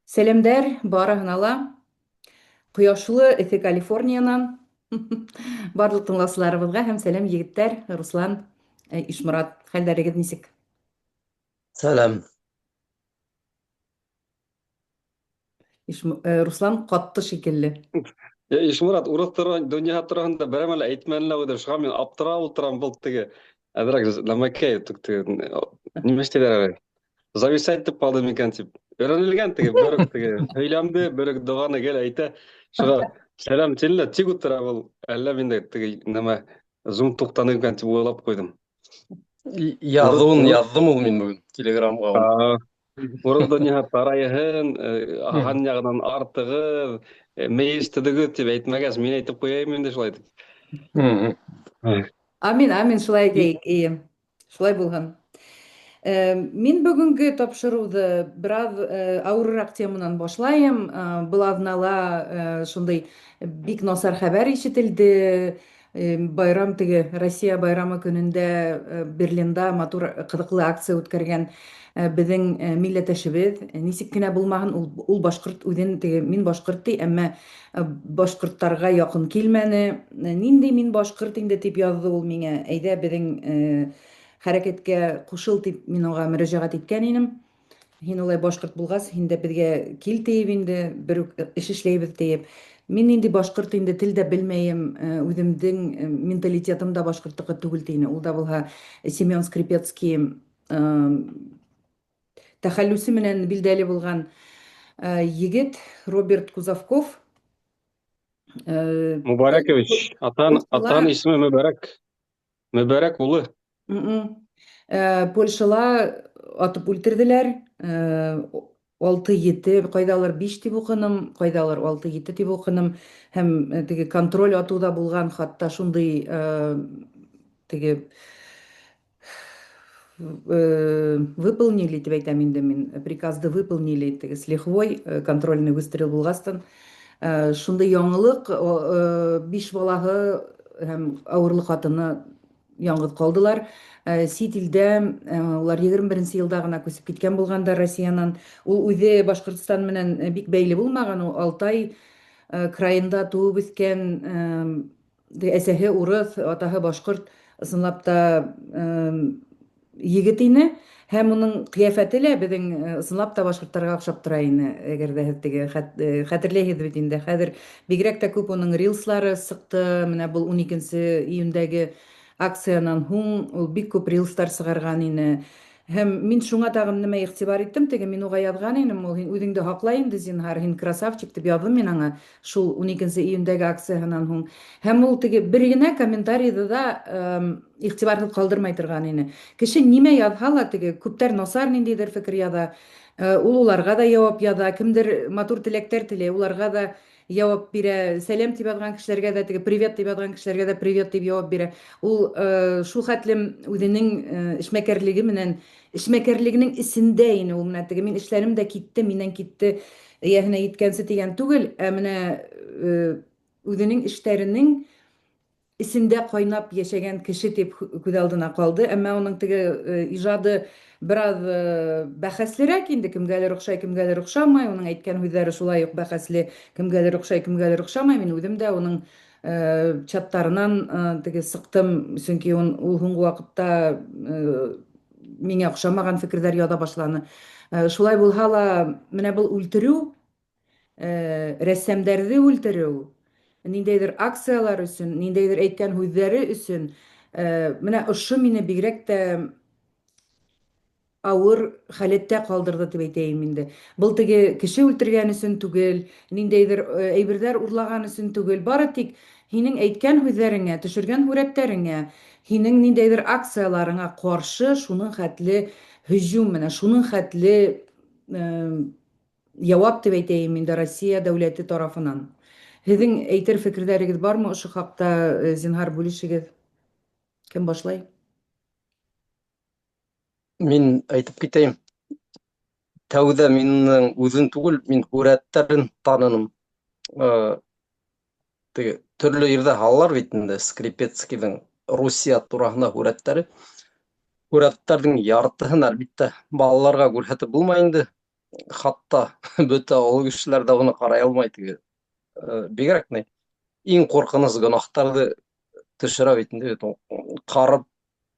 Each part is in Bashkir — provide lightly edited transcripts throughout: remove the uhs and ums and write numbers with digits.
Сәләмдәр барыһына ла. Кояшлы Эҫе Калифорниянан барлыҡ тыңлаусыларыбыҙға һәм сәләм егеттәр, Руслан, э, Ишморат, хәлдәрегеҙ нисек? Сәләм. Э, Руслан ҡатты шикелле. Э, Ишморат, урыҫ донъяһы тураһында берәмә лә әйтмәне лә үҙе. Шуға мин аптырап ултырам был теге. Әҙерәк нәмәкәй теге нимә эшләйҙәр әле? Зависать итеп ҡалды микән тип. Өйрәнелгән теге бер үк теге һөйләмде, бер үк доғаны гел әйтә. Шуға сәләм тине лә тик ултыра был. Әллә мин дә теге нәмә зум туҡтаны икән тип уйлап ҡуйҙым. Яҙыуын яҙҙым ул мин бөгөн телеграмға. Урыҫ донъяһы тарайһын, һан яғынан артығыҙ, мейес төҙөгөҙ тип әйтмәгәс, мин әйтеп ҡуяйым инде шулай итеп. Амин, амин, шулай әйтәйек, эйе. Шулай булһын. Мин бөгөнгө тапшырыуҙы бераҙ ауырыраҡ теманан башлайым. Был аҙнала шундай бик насар хәбәр ишетелде. Байрам теге Россия байрамы көнөндә Берлинда матур ҡыҙыҡлы акция үткәргән беҙҙең милләттәшебеҙ, нисек кенә булмаһын, ул, ул башҡорт үҙен теге мин башҡорт ти, әммә башҡорттарға яҡын килмәне. Нинди мин башҡорт инде дип яҙҙы ул миңә. Әйҙә беҙҙең хәрәкәткә ҡушыл дип мин уға мөрәжәғәт иткән инем. Һин улай башҡорт булғас, һин дә беҙгә кил тиеп инде, бер үк эш эшләйбеҙ тиеп. Мин нинди башҡорт инде, тел дә белмәйем, үҙемдең менталитетым да башҡорттоҡо түгел тине. Ул да булһа Семен Скрипецкий тәхәллүсе менән билдәле булған егет Роберт Кузовков. Мубаракович, атан, атан исеме Мөбәрәк. Мөбәрәк улы. Польшала атып үлтерделәр. Алты ете, кайдалыр биш дип укыным, кайдалыр алты ете дип укыным. Һәм теге контроль ату да булган, хатта шундый теге выполнили дип әйтәм инде мин, приказды выполнили теге с лихвой, контрольный выстрел булгастын. Шундый яңылык, биш балаһы һәм авырлы хатыны яңгыз калдылар. Чит илдә улар 21 елда гына күсеп киткән булгандар Россиянан. Ул үзе Башкортстан менән бик бәйле булмаган, ул Алтай краенда туып үскән, әсәһе урыс, атаһы башкорт, ысынлап та егет ине. Һәм уның кыяфәте лә беҙҙең ысынлап та башҡорттарға оҡшап тора ине. Әгәр ҙә һеҙ теге хәтерләйһегеҙ бит инде. Хәҙер бигерәк тә күп уның рилслары сыҡты. Менә был 12 июндәге акциянан һуң ул бик күп рилстар сығарған ине. Һәм мин шуңа тағын нәмә игътибар иттем, теге мин уға яҙған инем, ул һин үҙеңде һаҡла инде, зинһар, һин красавчик дип яҙҙым мин аңа шул 12 июндәге акцияһынан һуң. Һәм ул теге бер генә комментарийҙы да игътибарһыҙ ҡалдырмай торған ине. Кеше нимә яҙһа ла, теге күптәр насар ниндәйҙер фекер яҙа, ул уларға да яуап яҙа, кемдер матур теләктәр теләй, уларға да яуап бирә, сәләм дип яҙған кешеләргә дә, теге привет дип яҙған кешеләргә дә привет дип яуап бирә. Ул шул хәтлем үзенең эшмәкәрлеге менән, эшмәкәрлегенең эсендә ине ул менә теге мин эшләрем дә китте, миннән китте, эйәһенә еткәнсе дигән түгел, ә менә үзенең эшләренең эсендә кайнап яшәгән кеше дип күз алдына калды. Әмма уның теге ижады бераз бәхәслерәк инде, кемгәлер охшай, кемгәлер охшамай. Уның әйткән һүҙҙәре шулай уҡ бәхәсле, кемгәлер охшай, кемгәлер охшамай. Мин үҙем дә уның чаттарынан теге сыҡтым, сөнки ул һуңғы ваҡытта миңә оҡшамаған фекерҙәр яҙа башланы. Шулай булһа ла, менә был үлтереү, рәссамдәрҙе үлтереү, ниндәйҙер акциялар өсөн, ниндәйҙер әйткән һүҙҙәре өсөн, менә ошо мине бигерәк тә ауыр халәттә ҡалдырҙы тип әйтәйем инде. Был теге кеше үлтергән өсөн түгел, ниндәйҙер әйберҙәр урлаған өсөн түгел, бары тик һинең әйткән һүҙҙәреңә, төшөргән һүрәттәреңә, һинең ниндәйҙер акцияларыңа ҡаршы шуның хәтле һөжүм, менә шуның хәтле яуап дип әйтәйем инде Россия дәүләте тарафынан. Һеҙҙең әйтер фекерҙәрегеҙ бармы ошо хаҡта, зинһар бүлешегеҙ. Кем башлай? Мин әйтеп китәйем. Тәүҙә минең үҙен түгел, мин һүрәттәрен таныным. Теге төрлө ерҙә һалалар бит инде Скрипецкийҙың Русия тураһында һүрәттәре. Һүрәттәрҙең яртыһын, әлбиттә, балаларға күрһәтеп булмай инде. Хатта бөтә оло кешеләр дә уны ҡарай алмай теге. Бигерәк ни иң ҡурҡыныс гонаһтарҙы төшөрә бит инде. Ҡарап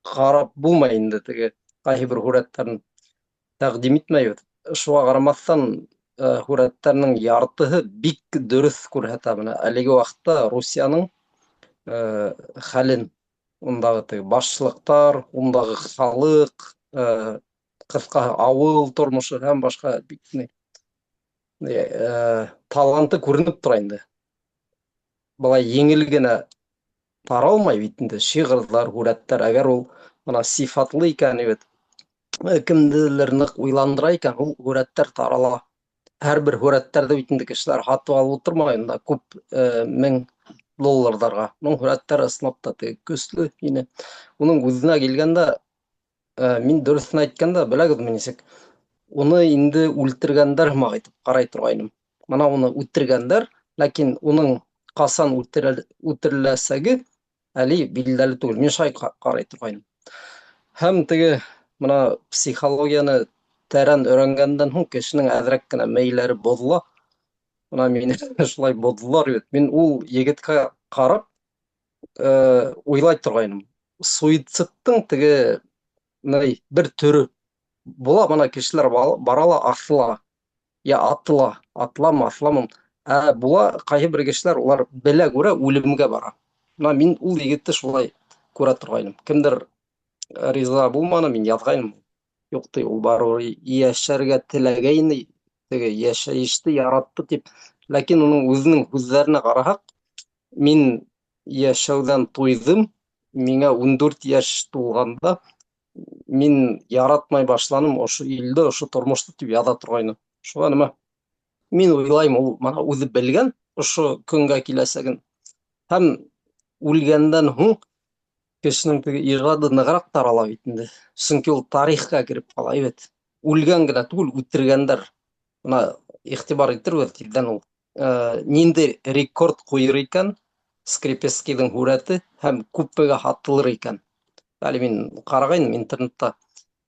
ҡарап булмай инде теге ҡайһы бер һүрәттәрен тәҡдим итмәйбеҙ. Шуға ҡарамаҫтан, һүрәттәренең яртыһы бик дөрөҫ күрһәтә менә әлеге ваҡытта Русияның хәлен, ундағы теге башлыҡтар, ундағы халыҡ, ҡыҫҡаһы ауыл тормошо һәм башҡа бик ни таланты күренеп тора инде. Былай еңел генә таралмай бит инде шиғырҙар, һүрәттәр. Әгәр ул бына сифатлы икән бит, кемделер ныҡ уйландыра икән, ул һүрәттәр тарала. Һәр бер һүрәттәрҙе бит инде кешеләр һатып алып ултырмай унда күп мең долларҙарға. Уның һүрәттәре ысынлап та теге көслө ине. Уның үҙенә килгәндә, мин дөрөҫөн әйткәндә, беләгеҙме нисек? Уны инде үлтергәндәр һымаҡ итеп ҡарай торғайным. Бына уны үтергәндәр, ләкин уның ҡасан үтереләсәге әле билдәле түгел. Мин шулай ҡарай торғайным. Һәм теге бына психологияны тәрән өйрәнгәндән һуң кешенең әҙерәк кенә мейеләре боҙола. Бына мине шулай боҙҙолар бит. Мин ул егеткә ҡарап уйлай торғайным. Суицидтың теге ни бер төрө була, бына кешеләр бара ла аҫыла, я атыла, атыламы, аҫыламы. Ә була ҡайһы бер кешеләр улар белә күрә үлемгә бара. Бына мин ул егетте шулай күрә торғайным. Кемдер риза булманы, мин яҙғайным. Юҡ ти, ул барыбер йәшәргә теләгәйне, теге йәшәйеште яратты тип. Ләкин уның үҙенең һүҙҙәренә ҡараһаҡ, мин йәшәүҙән туйҙым, миңә 14 йәш тулғанда мин яратмай башланым ошо илде, ошо тормошто тип яҙа торғайны. Шуға нимә? Мин уйлайым, ул бына үҙе белгән ошо көнгә киләсәген. Һәм үлгәндән һуң кешенең теге ижады нығыраҡ тарала бит инде. Сөнки ул тарихҡа кереп ҡала бит. Үлгән генә түгел, үтергәндәр. Бына иғтибар итербеҙ тиҙҙән ул ниндәй рекорд ҡуйыр икән Скрипецкийҙың һүрәте һәм күпмегә һатылыр икән. Әле мин ҡарағайным интернетта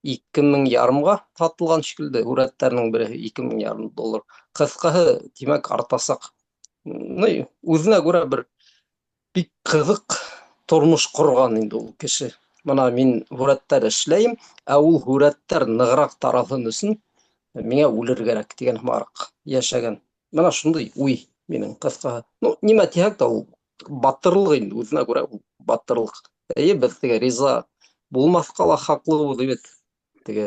2500-ға һатылған шикелле һүрәттәренең береһе 2500 доллар. Ҡыҫҡаһы, тимәк, артасаҡ. Ну, үҙенә күрә бер бик ҡыҙыҡ тормош ҡорған инде ул кеше. Бына мин һүрәттәр эшләйем, ә ул һүрәттәр нығыраҡ таралһын өсөн миңә үлер кәрәк тигән һымаҡ йәшәгән. Бына шундай уй минең ҡыҫҡаһы. Ну, нимә тиһәк тә ул батырлыҡ инде, үҙенә күрә ул батырлыҡ. Эйе, беҙ теге риза булмаҫҡа ла хаҡлыбыҙ бит. Теге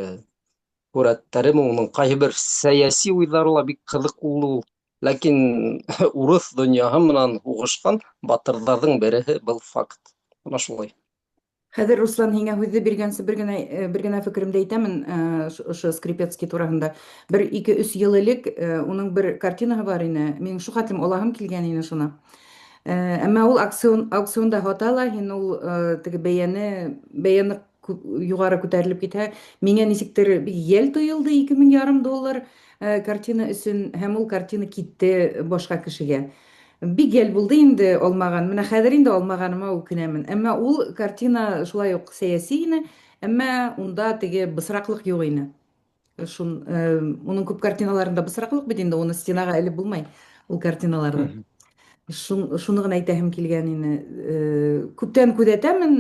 һүрәттәреме, уның ҡайһы бер сәйәси уйҙары ла бик ҡыҙыҡ булды ул. Ләкин урыҫ донъяһы менән һуғышҡан батырҙарҙың береһе был факт. Бына шулай. Хәҙер, Руслан, һиңә һүҙҙе биргәнсе бер генә фекеремде әйтәмен ошо Скрипецкий тураһында. Бер 2-3 йыл элек уның бер картинаһы бар ине. Минең шул хәтлем алаһым килгән ине шуны. Әммә ул аукционда һата ла, һин ул теге бәйәне юғары күтәрелеп китһә, миңә нисектер бик йәл тойолдо 2500 доллар картина өсөн, һәм ул картина китте башҡа кешегә. Бик йәл булды инде алмаған. Менә хәҙер инде алмағаныма үкенәмен. Әммә ул картина шулай уҡ сәйәси ине, әммә унда теге бысраҡлыҡ юҡ ине. Уның күп картиналарында бысраҡлыҡ бит инде, уны стенаға элеп булмай ул картиналарҙы. Шуны ғына әйтәһем килгән ине. Күптән күҙәтәмен,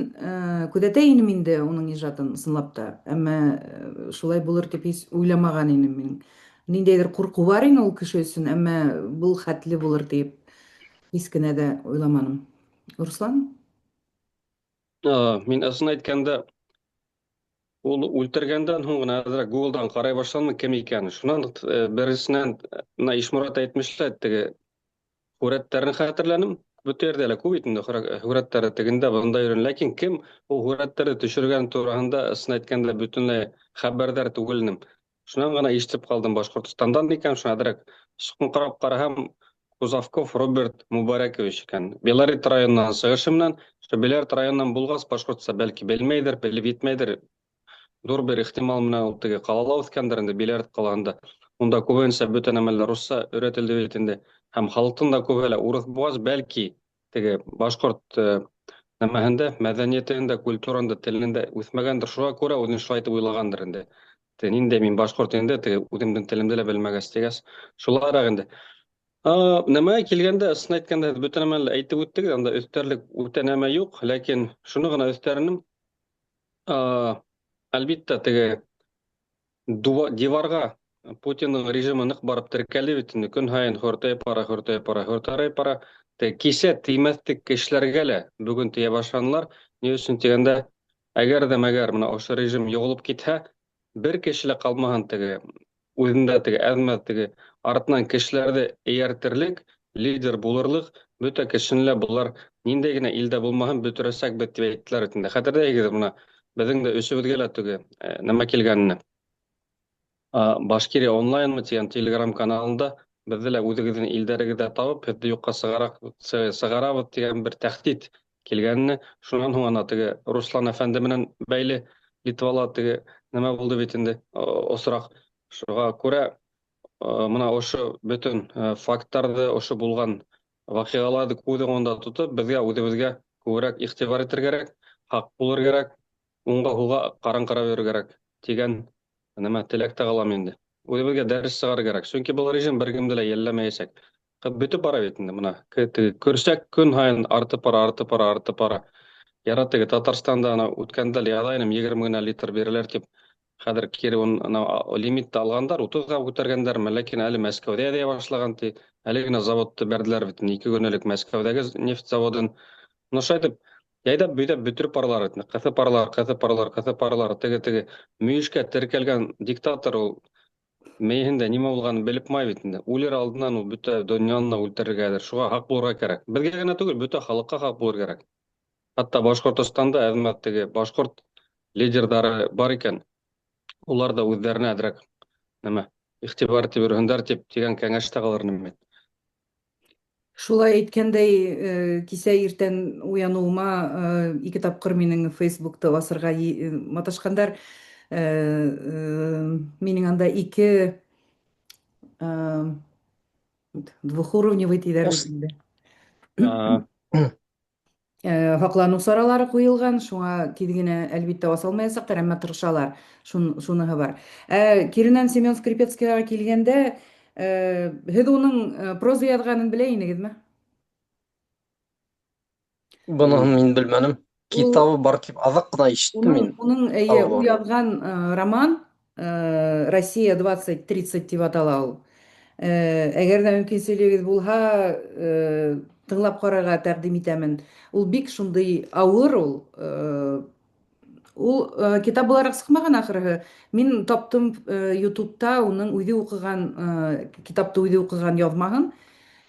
күҙәтә инем инде уның ижадын ысынлап та. Әммә шулай булыр тип һис уйламаған инем мин. Ниндәйҙер ҡурҡыу бар ине ул кеше өсөн, әммә был хәтле булыр тип һис кенә дә уйламаным. Руслан? Мин ысын әйткәндә, ул үлтергәндән һуң ғына әҙерәк Гуглдан ҡарай башланым кем икәнен. Шунан беренсенән, бына Ишморат әйтмешләй, теге һүрәттәрен хәтерләнем. Бөтә ерҙә лә күп бит инде һүрәттәре тегендә бында йөрөн. Ләкин кем ул һүрәттәрҙе төшөргән тураһында ысын әйткәндә бөтөнләй хәбәрҙар түгел инем. Шунан ғына ишетеп ҡалдым Башҡортостандан икән, шуны әҙерәк ҡарап ҡараһам, Кузовков Роберт Мубаракович икән. Белорет районынан сығышы менән, ошо Белорет районынан булғас, башҡортса бәлки белмәйҙер, белеп етмәйҙер. Ҙур бер ихтимал менән ул теге ҡалала үҫкәндер инде Белорет ҡалаһында. Унда күбенсә бөтә нәмәләр русса өйрәтелде бит инде. Һәм халыҡтың да күбе лә урыҫ булғас, бәлки теге башҡорт нәмәһендә, мәҙәниәтендә, культуранда, телендә үҫмәгәндер. Шуға күрә үҙен шулай итеп уйлағандыр инде. Теге ниндәй мин башҡорт инде, теге үҙемдең телемде лә белмәгәс тигәс, шулайыраҡ инде. Нәмәгә килгәндә, ысын әйткәндә, һеҙ бөтә нәмәне лә әйтеп үттегеҙ, анда өҫтәрлек үтә нәмә юҡ, ләкин шуны ғына өҫтәр инем. Әлбиттә, теге диварға Путиндың режимы ныҡ барып теркәлде бит инде, көн һайын хөртәй бара, хөртәй бара, хөртәй бара. Теге кисә теймәҫлек кешеләргә лә бөгөн тейә башланылар. Ни өсөн тигәндә, әгәр ҙә мәгәр бына ошо режим йоғолоп китһә, бер кеше лә ҡалмаһын теге үҙендә теге әҙ-мәҙ теге артынан кешеләрҙе эйәртерлек, лидер булырлыҡ бөтә кешене лә былар ниндәй генә илдә булмаһын бөтөрәсәкбеҙ тип әйттеләр бит инде. Хәтерләйһегеҙ, бына беҙҙең дә өсөбөҙгә лә теге нәмә килгәнен. Башкирия онлайнмы тигән телеграм каналында беҙҙе лә үҙегеҙҙең илдәрегеҙҙә табып, һеҙҙе юҡҡа сығарабыҙ тигән бер тәһдит килгәнен. Шунан һуң ана теге Руслан әфәнде менән бәйле Литвала теге нәмә булды бит инде, осраҡ. Шуға күрә бына ошо бөтөн факттарҙы, ошо булған ваҡиғаларҙы күҙ уңында тотоп, беҙгә үҙебеҙгә күберәк иғтибар итергә кәрәк, һаҡ булыр кәрәк, уңға һулға ҡараңҡырап йөрөр кәрәк тигән нәмә теләктә ҡалам инде. Үҙебеҙгә дәрес сығарыр кәрәк. Сөнки был режим бер кемде лә йәлләмәйәсәк. Бөтөп бара бит инде бына. Теге көрсәк көн һайын артып бара, артып бара, артып бара. Яра теге Татарстанда ана үткәндә лә яҙайным, 20 генә литр бирәләр тип. Хәҙер кире ана лимитты алғандар, 30-ға күтәргәндәрме, ләкин әле Мәскәүҙә әҙәй башлаған ти. Әле генә заводты бәрҙеләр бит, 2 көн элек Мәскәүҙәге нефть заводын. Бына шулай итеп, яйҙап бөйҙәп бөтөрөп баралар бит. Ҡыҫып баралар, ҡыҫып баралар, ҡыҫып баралар. Теге-теге мөйөшкә теркәлгән диктатор ул мейеһендә нимә булғанын белеп май бит инде. Үлер алдынан ул бөтә донъяны ла үлтерергә әҙер. Шуға һаҡ булырға кәрәк. Беҙгә генә түгел, бөтә халыҡҡа һаҡ булыр кәрәк. Хатта Башҡортостанда әҙмәт теге башҡорт лидерҙары бар икән. Улар ҙа үҙҙәренә әҙерәк нәмә иғтибар итеп йөрөһөндәр тип тигән кәңәш тә ҡалыр инем мин. Шулай әйткәндәй, кисә иртән уяныуыма 2 тапҡыр минең Фейсбукты асырға маташҡандар. Минең анда 2 двухуровневый тиҙәр бит инде. Һаҡланыу саралары ҡуйылған, шуңа тиҙ генә әлбиттә аса алмаясаҡтар, әммә тырышалар. Шуныһы бар. Киренән Семен Скрипецкийға килгәндә, һеҙ уның проза яҙғанын белә инегеҙме? Быныһын мин белмәнем. Китабы бар тип аҙаҡ ҡына ишеттем мин. Уның, эйе, Китабы ул бар. яҙған роман Россия 2030 тип атала ул. Әгәр ҙә мөмкинселегегеҙ булһа, тыңлап ҡарарға тәҡдим итәмен. Ул бик шундай ауыр ул. Ул китап булараҡ сыҡмаған ахырыһы. Мин таптым YouTube'та уның үҙе уҡыған китапты үҙе уҡыған яҙмаһын.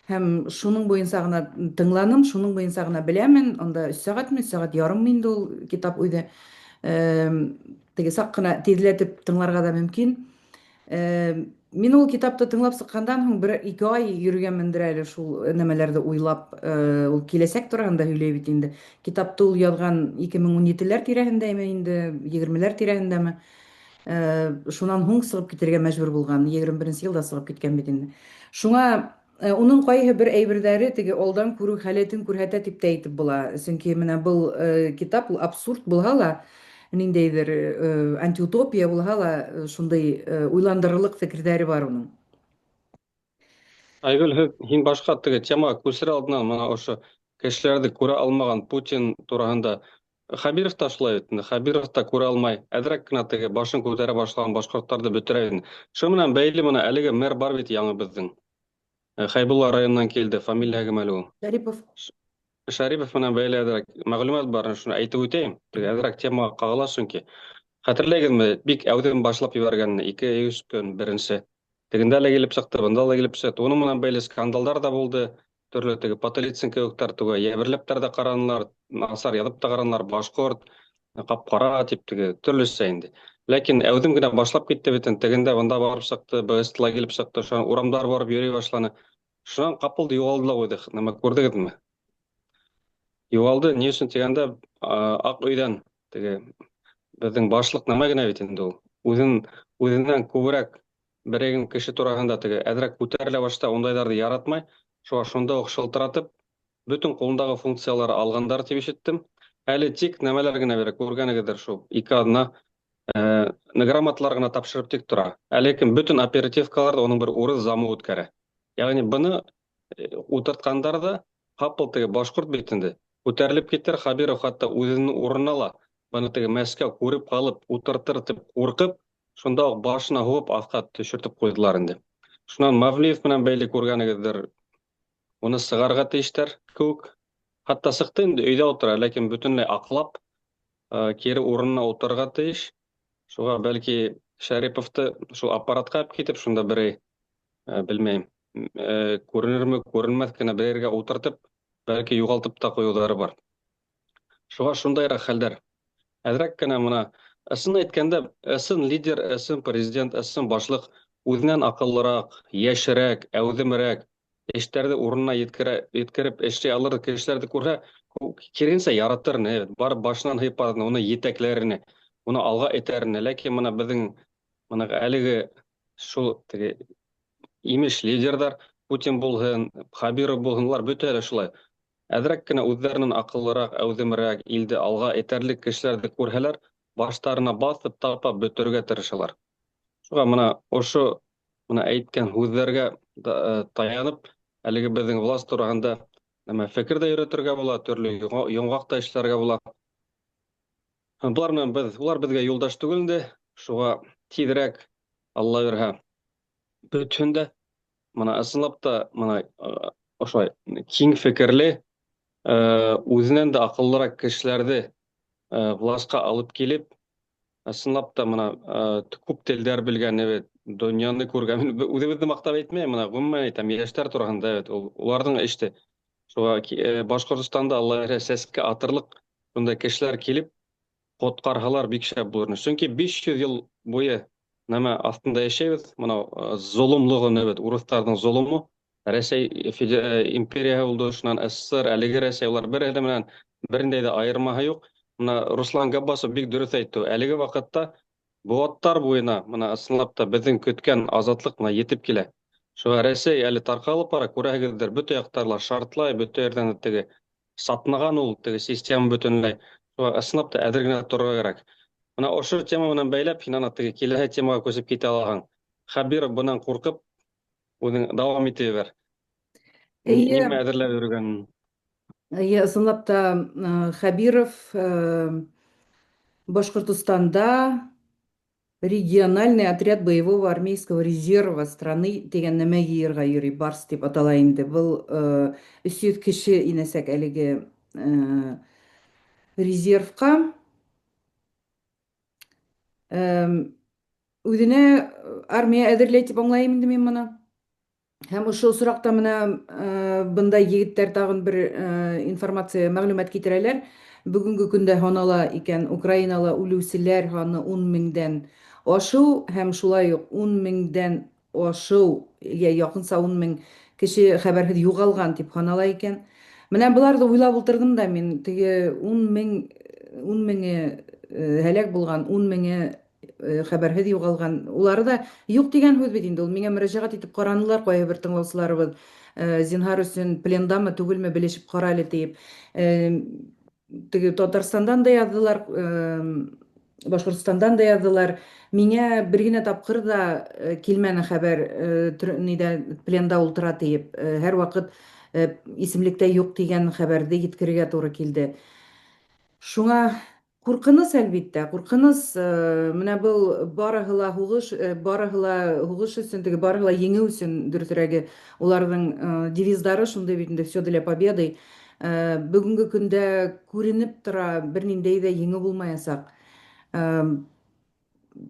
Һәм шуның буйынса ғына тыңланым, шуның буйынса ғына беләмен. Унда өс сәғәтме, өс сәғәт ярыммы инде ул китап үҙе. Теге саҡ ҡына тиҙләтеп тыңларға ҙа мөмкин. Мин ул китапты тыңлап сыҡҡандан һуң бер ике ай йөрөгәнмендер әле шул нәмәләрҙе уйлап, ул киләсәк тураһында һөйләй бит инде. Китапты ул яҙған ике мең ун етеләр тирәһендәме инде, егермеләр тирәһендәме? Шунан һуң сығып китергә мәжбүр булған, егерме беренсе йылда сығып киткән бит инде. Шуңа уның ҡайһы бер әйберҙәре теге алдан күреү халәтен күрһәтә тип тә әйтеп була. Сөнки менә был китап ул абсурд булһа ла, ниндәйҙер антиутопия булһа ла, шундай уйландырырлыҡ фекерҙәре бар уның. Айгөл, һин башҡа теге тема күсер алдынан бына ошо кешеләрҙе күрә алмаған Путин тураһында Хәбиров та шулай бит инде. Хәбиров та күрә алмай, әҙерәк кенә теге башын күтәрә башлаған башҡорттарҙы бөтөрә инде. Шуның менән бәйле бына әлеге мэр бар бит яңы беҙҙең. Хәйбулла районынан килде, фамилияһы кем әле ул? Шәрипов. Шәрипов менән бәйле әҙерәк мәғлүмәт бар, шуны әйтеп үтәйем. Теге әҙерәк темаға ҡағыла сөнки. Хәтерләйһегеҙме, бик әүҙем башлап ебәргән ике өс көн беренсе. Тегендә лә килеп сыҡты, бында ла килеп сыҡты. Уның менән бәйле скандалдар ҙа булды. Төрлө теге Потылицын кеүектәр түгел, йәберләп тә ҡаранылар, насар яҙып та ҡаранылар, башҡорт, ҡап-ҡара тип теге төрлөсә инде. Ләкин әүҙем генә башлап китте бит инде. Тегендә бында барып сыҡты, БСТ ла килеп сыҡты, шунан урамдар барып йөрөй башланы. Шунан ҡапыл юғалды ла ҡуйҙы. Нәмә күрҙегеҙме? Юғалды, ни өсөн тигәндә, Аҡ өйҙән теге беҙҙең башлыҡ нәмә генә бит инде ул. Үҙенән күберәк берәгән кеше тураһында теге әҙерәк күтәрелә башта, ундайҙарҙы яратмай. Шуға шунда уҡ шылтыратып, бөтөн ҡулындағы функциялары алғандар тип ишеттем. Әле тик нәмәләр генә бирә, күргәнегеҙҙер шул. Ике аҙна Грамоталар ғына тапшырып тик тора. Ә ләкин бөтөн оперативкаларҙы уның бер урыҫ замы үткәрә. Ягъни быны ултыртҡандар ҙа ҡапыл теге башҡорт бит инде. Күтәрелеп китер Хәбиров хатта үҙенең урынына ла быны теге Мәскәү күреп ҡалып ултыртыр тип ҡурҡып, шунда уҡ башына һуғып аҫҡа төшөртөп ҡуйҙылар инде. Шунан Мавлиев менән бәйле күргәнегеҙҙер, уны сығарырға тейештәр кеүек. Хатта сыҡты инде, өйҙә ултыра, ләкин бөтөнләй аҡлап, кире урынына ултырырға тейеш. Шуға бәлки Шәриповты шул аппаратҡа алып китеп, шунда берәй, белмәйем, күренерме, күренмәҫ кенә берәй ергә ултыртып, бәлки юғалтып та ҡуйыуҙары бар. Шуға шундайыраҡ хәлдәр. Әҙерәк кенә мына ысын әйткәндә, ысын лидер, ысын президент, ысын башлыҡ үҙенән аҡыллыраҡ, йәшерәк, әүҙемерәк, эштәрҙе урынына еткерә, еткереп эшләй алыр кешеләрҙе күрһә, киренсә яратыр ине, барып башынан һыйпар ине, уны етәкләр ине, уны алға этәр ине. Ләкин мына беҙҙең мына әлеге шул теге имеш лидерҙар, Путин булһын, Хабиров булһын, улар бөтәһе лә шулай. Әҙерәк кенә үҙҙәренән аҡыллыраҡ, әүҙемерәк, илде алға этәрлек кешеләрҙе күрһәләр, баштарына баҫып, тапап бөтөргә тырышалар. Шуға мына ошо мына әйткән һүҙҙәргә таянып, әлеге беҙҙең власть тураһында нәмә фекер ҙә йөрөтөргә була, төрлө йомғаҡ та эшләргә була. Былар менән беҙ, улар беҙгә юлдаш түгел инде, шуға тиҙерәк, Алла бирһә, бөтһөн дә, мына ысынлап та мына ошолай киң фекерле, үҙенән дә аҡыллыраҡ кешеләрҙе власҡа алып килеп, ысынлап та мына күп телдәр белгән, бит, донъяны күргән. Мин үҙебеҙҙе маҡтап әйтмәйем, мына ғөмүмән әйтәм, йәштәр тураһында, бит, уларҙың эште. Шуға Башҡортостанда Алла бирһә сәскә атырлыҡ шундай кешеләр килеп ҡотҡарһалар бик шәп булыр ине. Сөнки 500 йыл буйы нәмә аҫтында йәшәйбеҙ, мынау золомлоғо, бит, урыҫтарҙың золомо, Рәсәй империяһы булды, шунан СССР, әлеге Рәсәй, улар береһе менән берниндәй ҙә айырмаһы юҡ. Мына Руслан Габбасов бик дөрөҫ әйтте. Әлеге ваҡытта быуаттар буйына мына ысынлап та беҙҙең көткән азатлыҡ мына етеп килә. Шуға Рәсәй әле тарҡалып бара, күрәһегеҙҙер, бөтә яҡтарла шартлай, бөтә ерҙән теге сатнаған ул теге система бөтөнләй. Шуға ысынлап та әҙер генә торорға кәрәк. Мына ошо тема менән бәйләп, һин ана теге киләһе темаға күсеп китә алаһың. Хәбиров бынан ҡурҡып, үҙең дауам итә бер. Нимә әҙерләп йөрөгәнен. Эйе, ысынлап та Хәбиров Башҡортостанда региональный отряд боевого армейского резерва страны тигән нәмә йыйырға йөрөй, БАРС тип атала инде. Был 300 кеше инәсәк әлеге резервҡа. Үҙенә армия әҙерләй тип аңлайым инде мин моны. Һәм ошо осраҡта мына бында егеттәр тағын бер информация, мәғлүмәт китерәләр. Бөгөнгө көндә һанала икән Украинала үлеүселәр һаны 10 меңдән ашыу һәм шулай уҡ 10 меңдән ашыу, йә яҡынса 10 мең кеше хәбәрһеҙ юғалған тип һанала икән. Менә быларҙы уйлап ултырҙым да мин, теге 10 мең, 10 меңе һәләк булған, 10 меңе хәбәрһеҙ юғалған. Улары да юҡ тигән һүҙ бит инде ул. Миңә мөрәжәғәт итеп ҡаранылар ҡайһы бер тыңлаусыларыбыҙ. Зинһар өсөн плендамы, түгелме белешеп ҡара әле тиеп. Теге Татарстандан да яҙҙылар, Башҡортостандан да яҙҙылар. Миңә бер генә тапҡыр да килмәне хәбәр, нидә пленда ултыра тиеп. Һәр ваҡыт исемлектә юҡ тигән хәбәрҙе еткерергә тура килде. Шуңа ҡурҡыныс, әлбиттә, ҡурҡыныс. Менә был барыһы ла һуғыш, барыһы ла һуғыш өсөн, теге барыһы ла еңеү өсөн, дөрөҫөрәге, уларҙың девиздары шундай бит инде, все для победы. Бөгөнгө көндә күренеп тора, бер ниндәй ҙә еңеү булмаясаҡ.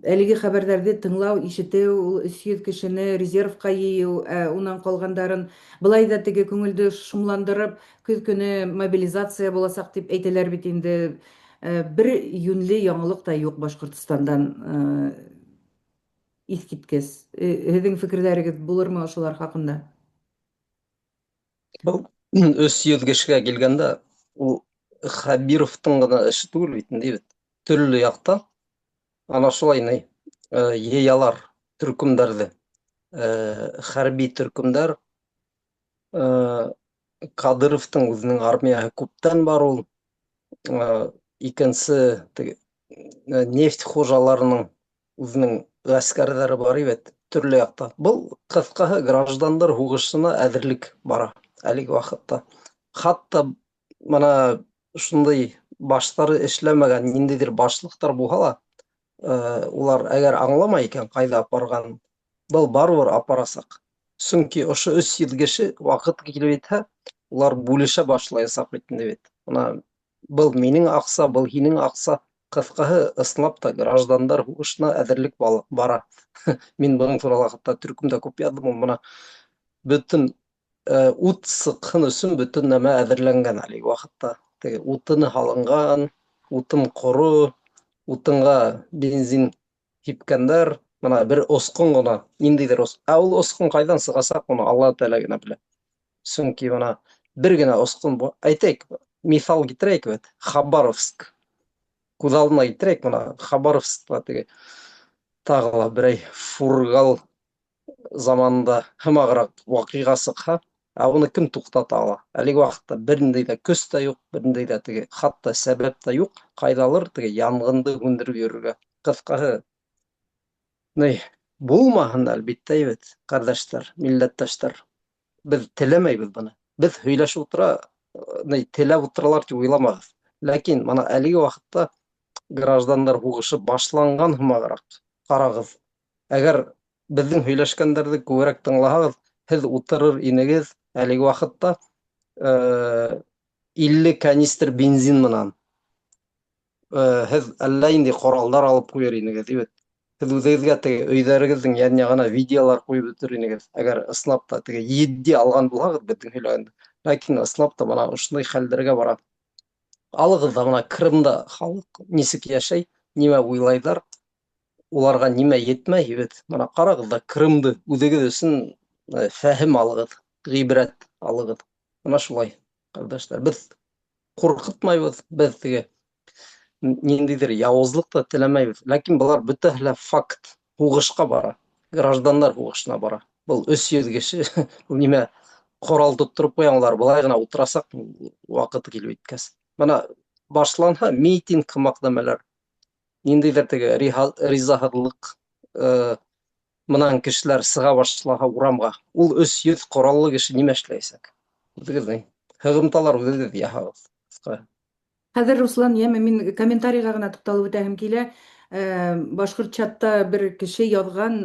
Әлеге хәбәрҙәрҙе тыңлау, ишетеү, ул 300 кешене резервҡа йыйыу, унан ҡалғандарын былай ҙа теге күңелде шомландырып, көҙ көнө мобилизация буласаҡ тип әйтәләр бит инде. Бер йүнле яңылыҡ та юҡ Башҡортостандан, иҫ киткес. Һеҙҙең фекерҙәрегеҙ булырмы ошолар хаҡында? Был 300 кешегә килгәндә, ул Хәбировтың ғына эше түгел бит инде, бит. Төрлө яҡтан ана шулай ни, йыялар төркөмдәрҙе, хәрби төркөмдәр. Кадыровтың үҙенең армияһы күптән бар ул. Икенсе теге Нефть хужаларының үҙенең ғәскәрҙәре бар бит төрлө яҡта. Был ҡыҫҡаһы граждандар һуғышына әҙерлек бара әлеге ваҡытта. Хатта мына шундай баштары эшләмәгән ниндәйҙер башлыҡтар булһа ла, улар әгәр аңламай икән ҡайҙа апарғанын, был барыбер апарасаҡ. Сөнки ошо 300 кеше ваҡыт килеп етһә, улар бүлешә башлаясаҡ бит инде бит. Мына был минең аҡса, был һинең аҡса. Ҡыҫҡаһы, ысынлап та граждандар һуғышына әҙерлек бара. Мин бының турала хатта төркөмдә күп яҙҙым. Мына бөтөн ут сыҡһын өсөн бөтөн нәмә әҙерләнгән әлеге ваҡытта. Теге утыны һалынған, утын ҡоро, утынға бензин һипкәндәр. Мына бер осҡон ғына, ниндәйҙер Ә ул осҡон ҡайҙан сығасаҡ, уны Алла Тәғәлә генә белә. Сөнки мына бер генә осҡон, әйтәйек, миҫал китерәйек бит, Хабаровск. Күҙ алдына китерәйек, мына Хабаровскта теге тағы ла берәй фургал заманында һымағыраҡ ваҡиға сыҡһа, ә уны кем туҡтата ала? Әлеге ваҡытта бер ниндәй ҙә көс тә юҡ, бер ниндәй ҙә теге хатта сәбәп тә юҡ, ҡайҙалыр теге янғынды һүндереп йөрөргә. Ҡыҫҡаһы, ни, булмаһын әлбиттә бит, ҡәрҙәштәр, милләттәштәр. Беҙ теләмәйбеҙ быны. Беҙ һөйләшеп ултыра, ни, теләп ултыралар тип уйламағыҙ. Ләкин мына әлеге ваҡытта граждандар һуғышы башланған һымағыраҡ. Ҡарағыҙ. Әгәр беҙҙең һөйләшкәндәрҙе күберәк тыңлаһағыҙ, һеҙ ултырыр инегеҙ әлеге ваҡытта 50 канистр бензин менән. Һеҙ әллә ниндәй ҡоралдар алып ҡуйыр инегеҙ, бит. Һеҙ үҙегеҙгә теге өйҙәрегеҙҙең ян яғына видеолар ҡуйып бөтөр инегеҙ. Әгәр ысынлап та теге етди алған булһағыҙ беҙҙең һөйләгәнде. Ләкин ысынлап та мына ошондай хәлдәргә бара. Алығыҙ ҙа мына Крымда халыҡ нисек йәшәй, нимә уйлайҙар, уларға нимә етмәй бит. Мына ҡарағыҙ ҙа Крымды үҙегеҙ өсөн фәһем алығыҙ, ғибрәт алығыҙ. Мына шулай, ҡәрҙәштәр. Беҙ ҡурҡытмайбыҙ, беҙ теге ниндәйҙер яуызлыҡ та теләмәйбеҙ. Ләкин былар бөтәһе лә факт, һуғышҡа бара, граждандар һуғышына бара. Был 300 кеше, был нимә ҡорал тоттороп ҡуя, улар былай ғына ултырасаҡ ваҡыты килеп еткәс. Мына башланһа митинг һымаҡ нәмәләр, ниндәйҙер теге ризаһыҙлыҡ менән кешеләр сыға башлаһа урамға, ул 300 ҡораллы кеше нимә эшләйәсәк? Үҙегеҙҙең һығымталар үҙегеҙ яһағыҙ. Хәҙер, Руслан, йәме, мин комментарийға ғына туҡталып үтәһем килә. Башҡорт чатта бер кеше яҙған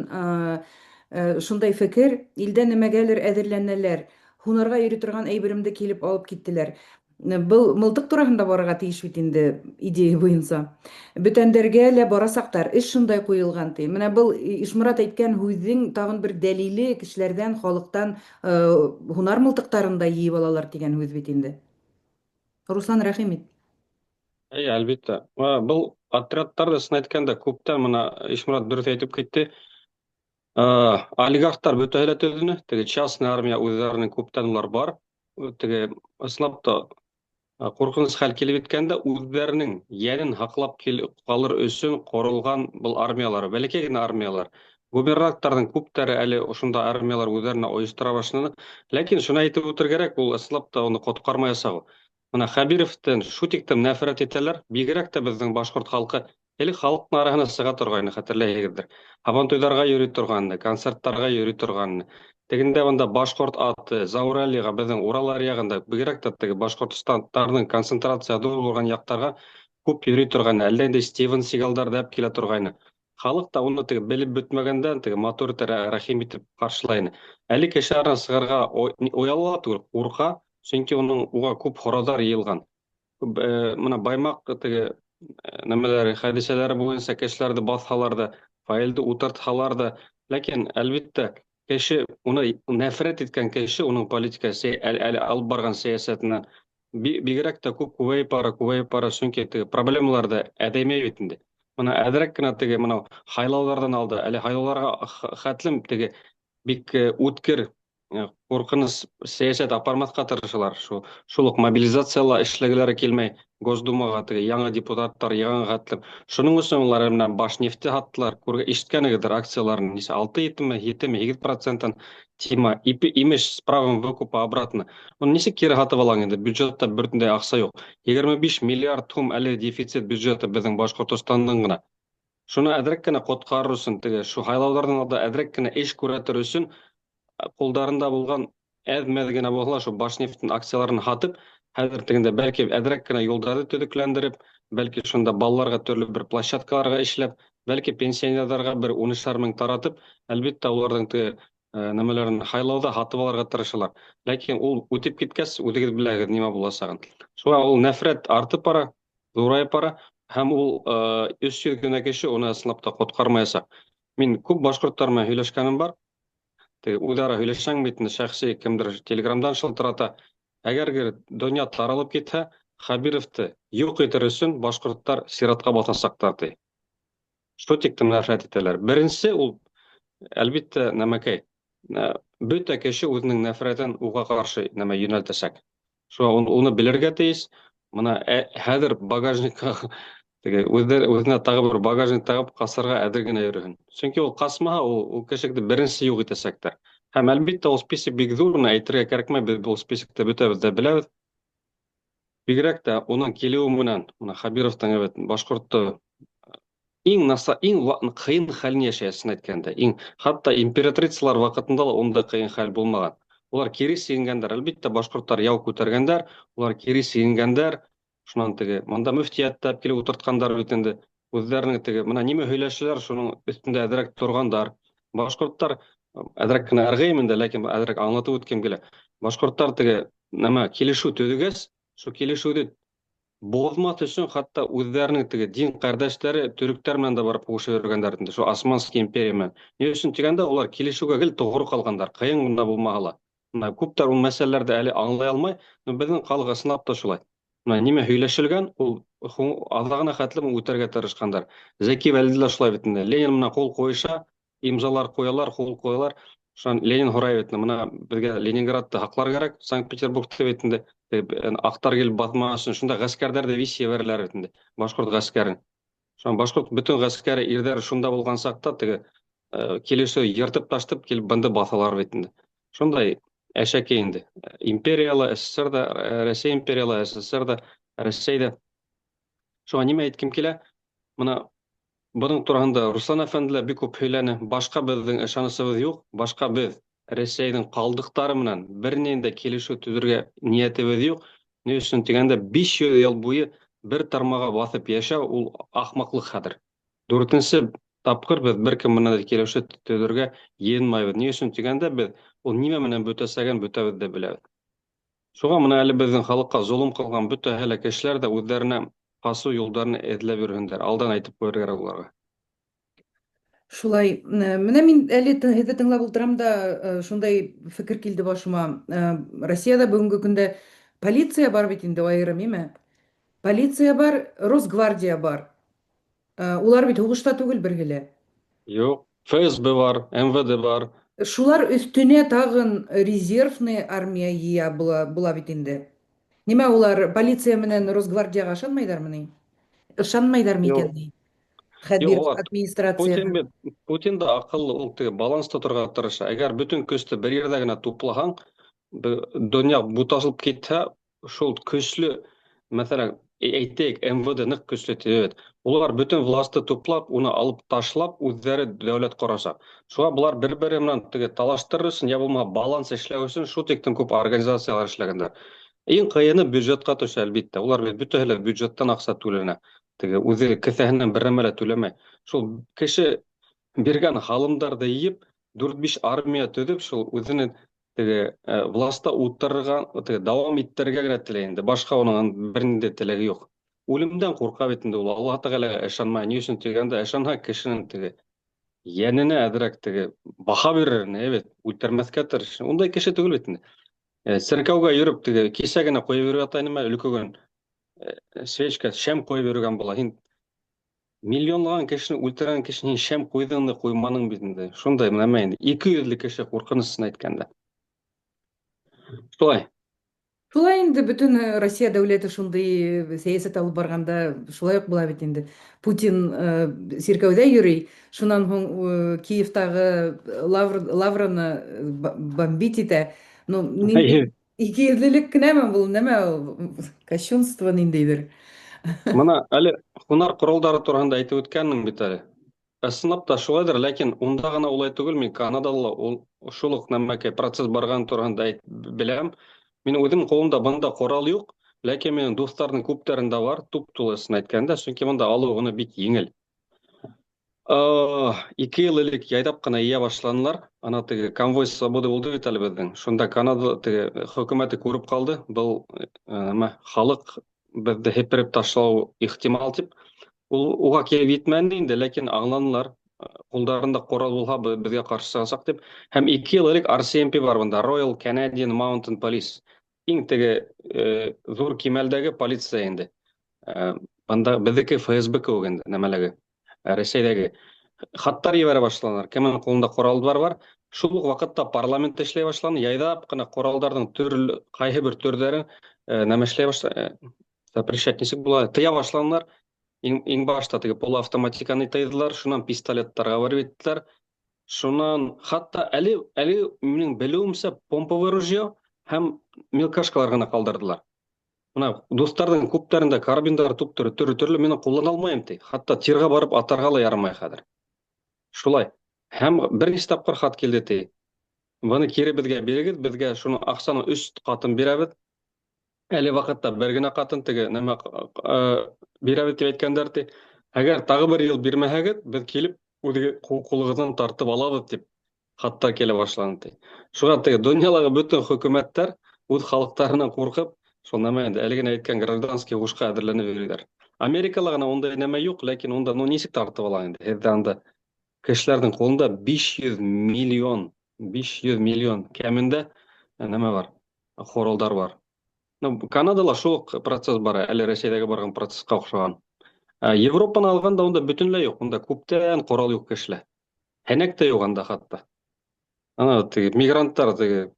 шундай фекер: илдә нәмәгәлер әҙерләнәләр. Һунарға йөрөй торған әйберемде килеп алып киттеләр. Был мылтыҡ тураһында барырға тейеш бит инде идея буйынса. Бүтәндәргә лә барасаҡтар. Эш шундай ҡуйылған ти. Менә был Ишморат әйткән һүҙҙең тағын бер дәлиле: кешеләрҙән, халыҡтан һунар мылтыҡтарын да йыйып алалар тигән һүҙ бит инде. Руслан, рәхим ит. Әй, әлбиттә. Был отрядтарҙы, ысын әйткәндә, күптән мына Ишморат дөрөҫ әйтеп китте. Олигархтар бөтәһе лә төҙөнө, теге частный армия үҙҙәренең күптән улар бар. Теге ысынлап та ҡурҡыныс хәл килеп еткәндә үҙҙәренең йәнен һаҡлап ҡалыр өсөн ҡоролған был армиялар, бәләкәй генә армиялар. Губернаторҙарҙың күптәре әле ошонда армиялар үҙҙәренә ойоштора башланы. Ләкин шуны әйтеп үтергә кәрәк, ул ысынлап та уны ҡотҡармаясаҡ. Мына Хәбировтан шу тиклем нәфрәт итәләр, бигерәк тә беҙҙең башҡорт халҡы. Элек халыҡтың араһына сыға торғайны, хәтерләйһегеҙҙер. Һабантуйҙарға йөрөй торғайны, концерттарға йөрөй торғайны. Тегендә бында башҡорт аты, Зауральеға, беҙҙең Урал аръяғында, бигерәк тә теге Башҡортостандың концентрация ҙур булған яҡтарға күп йөрөй торғайны. Әллә инде Стивен Сигалдарҙы алып килә торғайны. Халыҡ та уны теге белеп бөтмәгәндән теге матур итеп, рәхим итеп ҡаршылайны. Әле кеше араһына сығырға ояла түгел, ҡурҡа, сөнки уның уға күп һорауҙар йыйылған. Мына Баймаҡ теге нәмәләре, хәдисәләре буйынса кешеләрҙе баҫһалар ҙа, Фаилде ултыртһалар ҙа, ләкин әлбиттә кеше уны нәфрәт иткән кеше уның политика әле алып барған сәйәсәтенән бигерәк тә күп күбәйеп бара, күбәйеп бара, сөнки теге проблемалар ҙа әҙәймәй бит инде. Мына әҙерәк кенә теге мынау һайлауҙарҙан алды, әле һайлауҙарға хәтлем теге бик үткер ҡурҡыныс сәйәсәт апармаҫҡа тырышалар. Шул уҡ мобилизацияла эшләгеләре килмәй, Госдумаға теге яңы депутаттар йыйған хәтлем. Шуның өсөн улар менән Башнефть һаттылар. Ишеткәнегеҙҙер акцияларын, нисә 6 етеме, 7-ме, 8 проценттан Тима, имеш, с правом выкупа обратно. Уны нисек кире һатып алаң инде? Бюджетта бөтөнләй аҡса юҡ. 25 миллиард һум әле дефицит бюджеты беҙҙең Башҡортостандың ғына. Шуны әҙерәк кенә ҡотҡарыр өсөн, теге шу һайлауҙарҙан алда әҙерәк кенә эш күрһәтер өсөн ҡулдарында булған әҙ-мәҙ генә булһа ла шул Башнефть акцияларын һатып, хәҙер тегендә бәлки әҙерәк кенә юлдарҙы төҙөкләндереп, бәлки шунда балаларға төрлө бер площадкаларға эшләп, бәлки пенсионерҙарға бер унышар мең таратып, әлбиттә, уларҙың теге нәмәләрен һайлауҙа һатып алырға тырышалар. Ләкин ул үтеп киткәс, үҙегеҙ беләһегеҙ нимә буласағын. Шуға ул нәфрәт артып бара, ҙурайып бара һәм ул 300 генә кеше уны ысынлап та ҡотҡармаясаҡ. Мин күп башҡорттар менән һөйләшкәнем бар. Теге үҙ-ара һөйләшәң бит инде, шәхси кемдер телеграмдан шылтырата. Әгәр донъя таралып китһә, Хәбировты юҡ итер өсөн башҡорттар сиратҡа баҫасаҡтар ти. Шул тиклем нәфрәт итәләр. Беренсе ул, әлбиттә, нәмәкәй, бөтә кеше үҙенең нәфрәтен уға ҡаршы нәмә йүнәлтәсәк. Шуға уны белергә тейеш. Бына хәҙер багажникка теге үҙенә тағы бер багажник тағып ҡасырға әҙер генә йөрөһөн. Сөнки ул ҡасмаһа, ул кешене беренсе юҡ итәсәктәр. Һәм әлбиттә ул список бик ҙур, уны әйтергә кәрәкмәй, беҙ был списокты бөтәбеҙ ҙә беләбеҙ. Бигерәк тә уның килеүе менән, бына Хәбировтың бит башҡортто иң наса, иң ҡыйын хәлен йәшәй, ысын әйткәндә. Иң хатта императрицалар ваҡытында ла ундай ҡыйын хәл булмаған. Улар кире сигенгәндәр, әлбиттә, башҡорттар яу күтәргәндәр, улар кире сигенгәндәр. Шунан теге мында мөфтиәтте алып килеп ултыртҡандар бит инде. Үҙҙәренең теге бына нимә һөйләшәләр, шуның өҫтөндә әҙерәк торғандар. Башҡорттар әҙерәк кенә ырғыйым инде, ләкин әҙерәк аңлатып үткем килә. Башҡорттар теге нәмә килешеү төҙөгәс, шул килешеүҙе боҙмаҫ өсөн хатта үҙҙәренең теге дин ҡәрҙәштәре төрөктәр менән дә барып һуғышып йөрөгәндәр инде, шул Османский империя менән. Ни өсөн тигәндә, улар килешеүгә гел тоғро ҡалғандар, ҡыйын ғына булмаһа ла. Бына күптәр ул мәсьәләләрҙе әле аңлай алмай, но беҙҙең халыҡ ысынлап та шулай. Бына нимә һөйләшелгән, ул аҙағына хәтлем үтәргә тырышҡандар. Зәки Вәлиде лә шулай бит инде. Ленин менән ҡул ҡуйыша, имзалар ҡуялар, ҡул ҡуялар. Шунан Ленин һорай бит инде, бына беҙгә Ленинградты һаҡлар кәрәк, Санкт-Петербургты бит инде. Аҡтар килеп баҫмаһын өсөн шунда ғәскәрҙәрҙе вис ебәрәләр бит инде, башҡорт ғәскәрен. Шунан башҡорт бөтөн ғәскәре ирҙәре шунда булған саҡта теге килешеү йыртып таштып килеп бынды баҫалар бит инде. Шундай әшәке инде. Империяла, СССР ҙа, Рәсәй империяла, СССР ҙа, Рәсәй ҙә. Шуға нимә әйткем килә? Бына бының тураһында Руслан әфәнде лә бик күп һөйләне. Башҡа беҙҙең ышанысыбыҙ юҡ, башҡа беҙ Рәсәйҙең ҡалдыҡтары менән бер ниндәй килешеү төҙөргә ниәтебеҙ юҡ. Ни өсөн тигәндә, 500 йыл буйы бер тармаға баҫып йәшәү ул ахмаҡлыҡ хәҙер. Дүртенсе тапҡыр беҙ бер кем менән дә килешеү төҙөргә йыйынмайбыҙ. Ни өсөн тигәндә, беҙ ул нимә менән бөтәсәген бөтәбеҙ ҙә беләбеҙ. Шуға бына әле беҙҙең халыҡҡа золом ҡылған бөтә лә кешеләр ҙә үҙҙәренә ҡасыу юлдарын эҙләп йөрөһөндәр. Алдан әйтеп ҡуйырға кәрәк уларға. Шулай, менә мин әле һеҙҙе тыңлап ултырам да, шундай фекер килде башыма. Россиядә бөгөнгө көндә полиция бар бит инде айырым, име? Полиция бар, Росгвардия бар. Улар бит һуғышта түгел берһе лә. Юҡ, ФСБ бар, МВД бар. Шулар өҫтөнә тағын резервный армия йыя була бит инде. Нимә улар полиция менән Росгвардияға ышанмайҙармы ни? Ышанмайҙар микән ни? Юҡ, Хәбир улар администрацияға. Путин бит, Путин да аҡыллы, ул теге баланс тоторға тырыша. Әгәр бөтөн көстө бер ерҙә генә туплаһаң, донъя буташылып китһә, шул көслө, мәҫәлән, әйтәйек, МВД ныҡ көслө тип. Улар бөтөн власты туплап, уны алып ташлап, үҙҙәре дәүләт ҡорасаҡ. Шуға былар бер-бере менән теге талаштырыр өсөн, я булмаһа баланс эшләү өсөн шул тиклем күп организациялар эшләгәндәр. Иң ҡыйыны бюджетҡа төшә, әлбиттә. Улар бит бөтәһе лә бюджеттан аҡса түләнә. Теге үҙе кеҫәһенән бер нәмә лә түләмәй. Шул кеше биргән һалымдарҙы йыйып, дүрт-биш армия төҙөп, шул үҙенең теге власта ултырырға, теге дауам иттерергә генә теләй инде. Башҡа уның бер ниндәй теләге юҡ. Үлемдән ҡурҡа бит инде ул. Аллаһ Тәғәләгә ышанмай. Ни өсөн тигәндә, ышанһа кешенең теге йәненә әҙерәк теге баһа бирер, не бит, үлтермәҫкә тырыш. Ундай кеше түгел бит инде. Церкәүгә йөрөп теге кисә генә ҡуйып йөрөп ята инеме, өлкөгөн свечка, шәм ҡуйып йөрөгән була. Һин миллионлаған кешене үлтергән кешене һин шәм ҡуйҙың да ҡуйманың бит инде. Шундай нәмә инде. Ике йөҙлө кеше ҡурҡынысын әйткәндә. Шулай. Шулай инде бөтен Россия дәүләте шундый сәясәт алып барганда шулай ук була бит инде. Путин чиркәүдә йөри, шуннан һуң Киевтагы Лавр, Лавраны бомбить итә. Ну, нинди икейөзлелек кенәме бул, нәмә ул? Кощунство ниндидер. Мына әле һунар коралдары турында әйтеп үткәнмен бит әле. Ысынлап та шулайдыр, ләкин унда гына улай түгел, мин Канадада ла ул шул ук нәмәкәй процесс барган турында әйт, беләм. Мин үзем кулымда бында корал юк, ләкин минем дусларның күпләрендә бар, туп-тулысын әйткәндә, чөнки монда алу гына бик җиңел. 2 ел элек яйдап кына ия башланылар. Ана теге конвой свободы булды бит әле безнең. Шунда Канада теге хөкүмәте күреп калды, был нәмә халык безне һепереп ташлау ихтимал дип. Ул уга килеп җитмәде инде, ләкин аңланылар. Кулдарында корал булһа, безгә каршы чыгачак дип. Һәм 2 ел элек RCMP бар монда, Royal Canadian Mounted Police. Иң теге зур кимәлдәге полиция инде. Бында безнеке ФСБ кебек инде, нәмәләге. Рәсәйдәге. Хаттар җибәрә башладылар. Кемнең кулында корал бар. Шул ук вакытта парламент эшләй башлады. Яйдап кына коралдарның төрле кайсы бер төрләрен нәмә эшләй башлады. Запрещать ничек була? Тыя башладылар. Иң башта теге полуавтоматиканы тыйдылар, шуннан пистолетларга барып җиттеләр. Шуннан хатта әле минем белүемчә помповый ружье һәм мелкашкалар гына калдырдылар. Менә дусларның күпләрендә карабиндар туп-туры төрле-төрле мин куллана алмыйм ди. Хатта тирга барып атарга ла ярамай хәзер. Шулай. Һәм берничә тапкыр хат килде ди. Моны кире безгә бирегез, безгә шуны акчаны өч катын бирәбез. Әле вакытта бер генә катын теге нәмә бирәбез дип әйткәннәр ди. Әгәр тагы бер ел бирмәһәгез, без килеп үҙегеҙ ҡулығыҙҙан тартып алабыҙ дип хаттар килә башланы ди. Шуға теге донъялағы бөтөн хөкүмәттәр үҙ халыҡтарынан ҡурҡып, шул нәмә инде әле генә әйткән гражданский һуғышҡа әҙерләнеп йөрөйҙәр. Америкала ғына ундай нәмә юҡ, ләкин унда ну нисек тартып ала инде? Һеҙҙә анда кешеләрҙең ҡулында 500 миллион, 500 миллион кәмендә нәмә бар, ҡоралдар бар. Ну, Канадала шул уҡ процесс бара, әле Рәсәйҙәге барған процессҡа оҡшаған. Ә Европаны алғанда унда бөтөнләй юҡ, унда күптән ҡорал юҡ кешелә. Һәнәк тә юҡ анда хатта. Ана теге мигранттар теге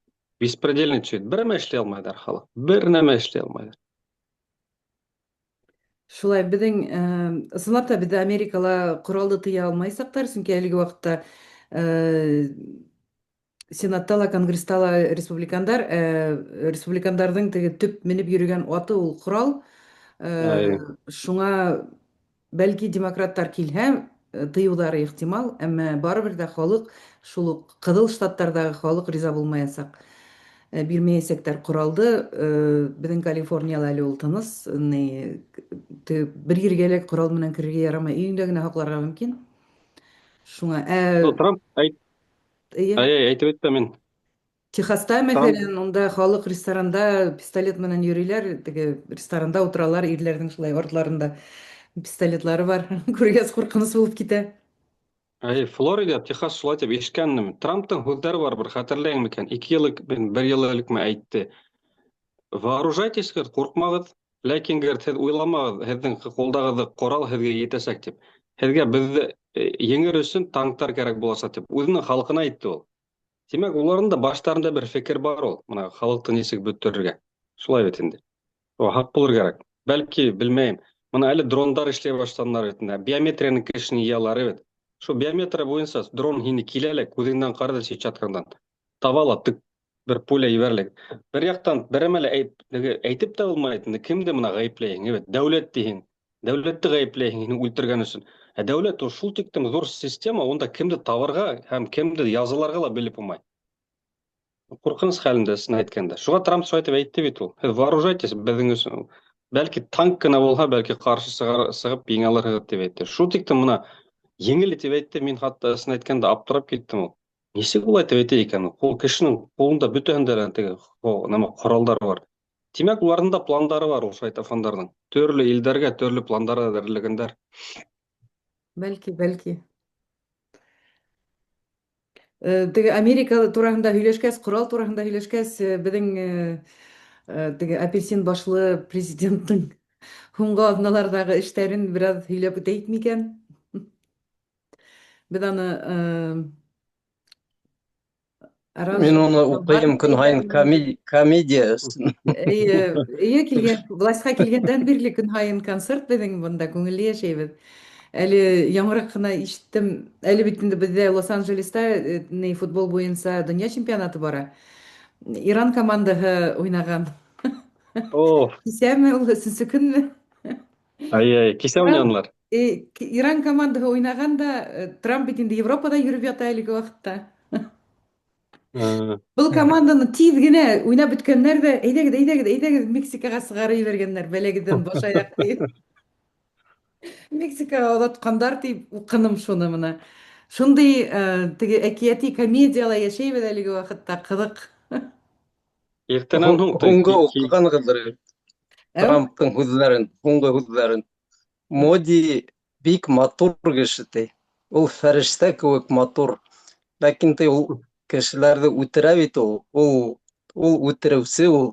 беспредельничает. Бер нәмә эшләй алмайҙар халыҡ. Бер нәмә эшләй алмайҙар. Шулай беҙҙең ысынлап та беҙҙә Америкала ҡоралды тыя алмайсаҡтар, сөнки әлеге ваҡытта Сенатта ла, Конгресста ла республикандар, республикандарҙың теге төп менеп йөрөгән аты ул ҡорал. Шуңа бәлки демократтар килһә, тыюлары ихтимал, әммә барыбер дә халыҡ, шул уҡ ҡыҙыл штаттарҙағы халыҡ риза булмаясаҡ. Бирмәйәсәктәр ҡоралды. Беҙҙең Калифорнияла әле ул тыныс, ни, бер ергә лә ҡорал менән керергә ярамай, өйөңдә генә һаҡларға мөмкин. Шуңа, Ну, Трамп әйт, ай, әйтеп үтте мин. Техаста, мәҫәлән, унда халыҡ ресторанда пистолет менән йөрөйләр, теге ресторанда ултыралар, ирләрҙең шулай артларында пистолетлары бар. Күргәс ҡурҡыныс булып китә. Ай, Флорида, Техас шулай тип ишеткәнмен. Трамптың һүҙҙәре бар бер, хәтерләйһең микән? 2 ел элек, бер йыл элекме әйтте. Вооружайтесь, говорит, ҡурҡмағыҙ, ләкин, говорит, һеҙ уйламағыҙ, һеҙҙең ҡулдағыҙ ҡорал һеҙгә етәсәк тип. Һеҙгә беҙҙе еңер өсөн танктар кәрәк буласаҡ тип. Үҙенең халҡына әйтте ул. Тимәк, уларҙың да баштарында бер фекер бар ул. Мына халыҡты нисек бөтөрөргә. Шулай бит инде. О, һаҡ булыр кәрәк. Бәлки, белмәйем. Мына әле дрондар эшләй башланылар бит инде. Биометрияның кешене йыялар бит. Шул биометрия буйынса дрон һине килә лә, күҙеңдән ҡарай ҙа сетчаткаңдан. Таба ла, тык бер пуля ебәрелә. Бер яҡтан берәмә лә әйтеп тә булмай инде, кемде мына ғәйепләйһең, бит? Дәүләт тиһең. Дәүләтте ғәйепләйһең һине үлтергән өсөн. Ә дәүләт ул шул тиклем ҙур система, унда кемде табырға һәм кемде язаларға ла белеп булмай. Ҡурҡыныс хәлендә, ысын әйткәндә. Шуға Трамп шулай итеп әйтте бит ул. Һеҙ вооружайтесь беҙҙең өсөн. Бәлки танк кына булһа, бәлки ҡаршы сығар, сығып еңә алырһығыҙ тип әйтте. Шул тиклем мына еңел тип әйтте, мин хатта ысын әйткәндә аптырап киттем ул. Нисек улай тип әйтә икән? Ул кешенең ҡулында бөтәһендә лә теге нәмә ҡоралдар бар. Тимәк, уларҙың да пландары бар ул шайтафандарҙың. Төрлө илдәргә төрлө пландар әҙерләгәндәр. Бәлки, бәлки. Теге Америка тураһында һөйләшкәс, ҡорал тураһында һөйләшкәс, беҙҙең теге апельсин башлы президенттың һуңғы аҙналарҙағы эштәрен бер аҙ һөйләп үтәйек микән? Беҙ аны Мин уны уҡыйым көн һайын комедия өсөн. Эйе, эйе килгән, властьҡа килгәндән бирле көн һайын концерт беҙҙең бында, күңелле йәшәйбеҙ. Әле яңыраҡ ҡына ишеттем, әле бит инде беҙҙә Лос-Анджелеста ни футбол буйынса донъя чемпионаты бара. Иран командаһы уйнаған. О, Кисәме ул, өсөнсө көнме? ай-яй, кисә Иран, уйнанылар. Иран командаһы уйнаған да, Трамп бит инде Европада йөрөп ята әлеге ваҡытта. Э, Был команданы тиҙ генә уйнап бөткәндәр ҙә, әйҙәгеҙ, әйҙәгеҙ, әйҙәгеҙ, Мексикаға сығарып ебәргәндәр, бәләгеҙҙән баш аяҡ тиеп. Мексикаға оҙатҡандар тип уҡыным шуны мына. Шундай теге әкиәти комедияла йәшәйбеҙ әлеге ваҡытта, ҡыҙыҡ. Иртәнән һуң Һуңғы уҡығанығыҙҙыр Әү? Трамптың һүҙҙәрен, һуңғы һүҙҙәрен. Моди бик матур кеше ти. Ул фәрештә кеүек матур. Ләкин ти ул кешеләрҙе үтерә бит ул. Ул үтереүсе ул.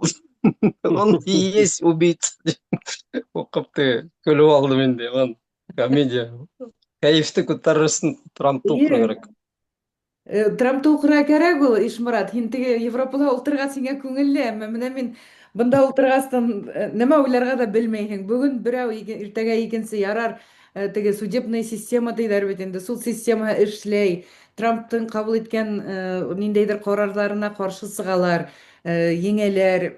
Он и есть убийца. Уҡып теге көлөп алдым инде. Он комедия. Кәйефте күтәрер өсөн Трампты Эйе. уҡырға кәрәк. Трампты уҡырға кәрәк ул, Ишморат. Һин теге Европала ултырғас һиңә күңелле, әммә менә мин бында ултырғастан нәмә уйларға ҙа белмәйһең. Бөгөн берәү, иртәгә икенсе ярар. Теге судебная система тиҙәр бит инде. Суд системаһы эшләй. Трамптың ҡабул иткән ниндәйҙер ҡарарҙарына ҡаршы сығалар, еңәләр.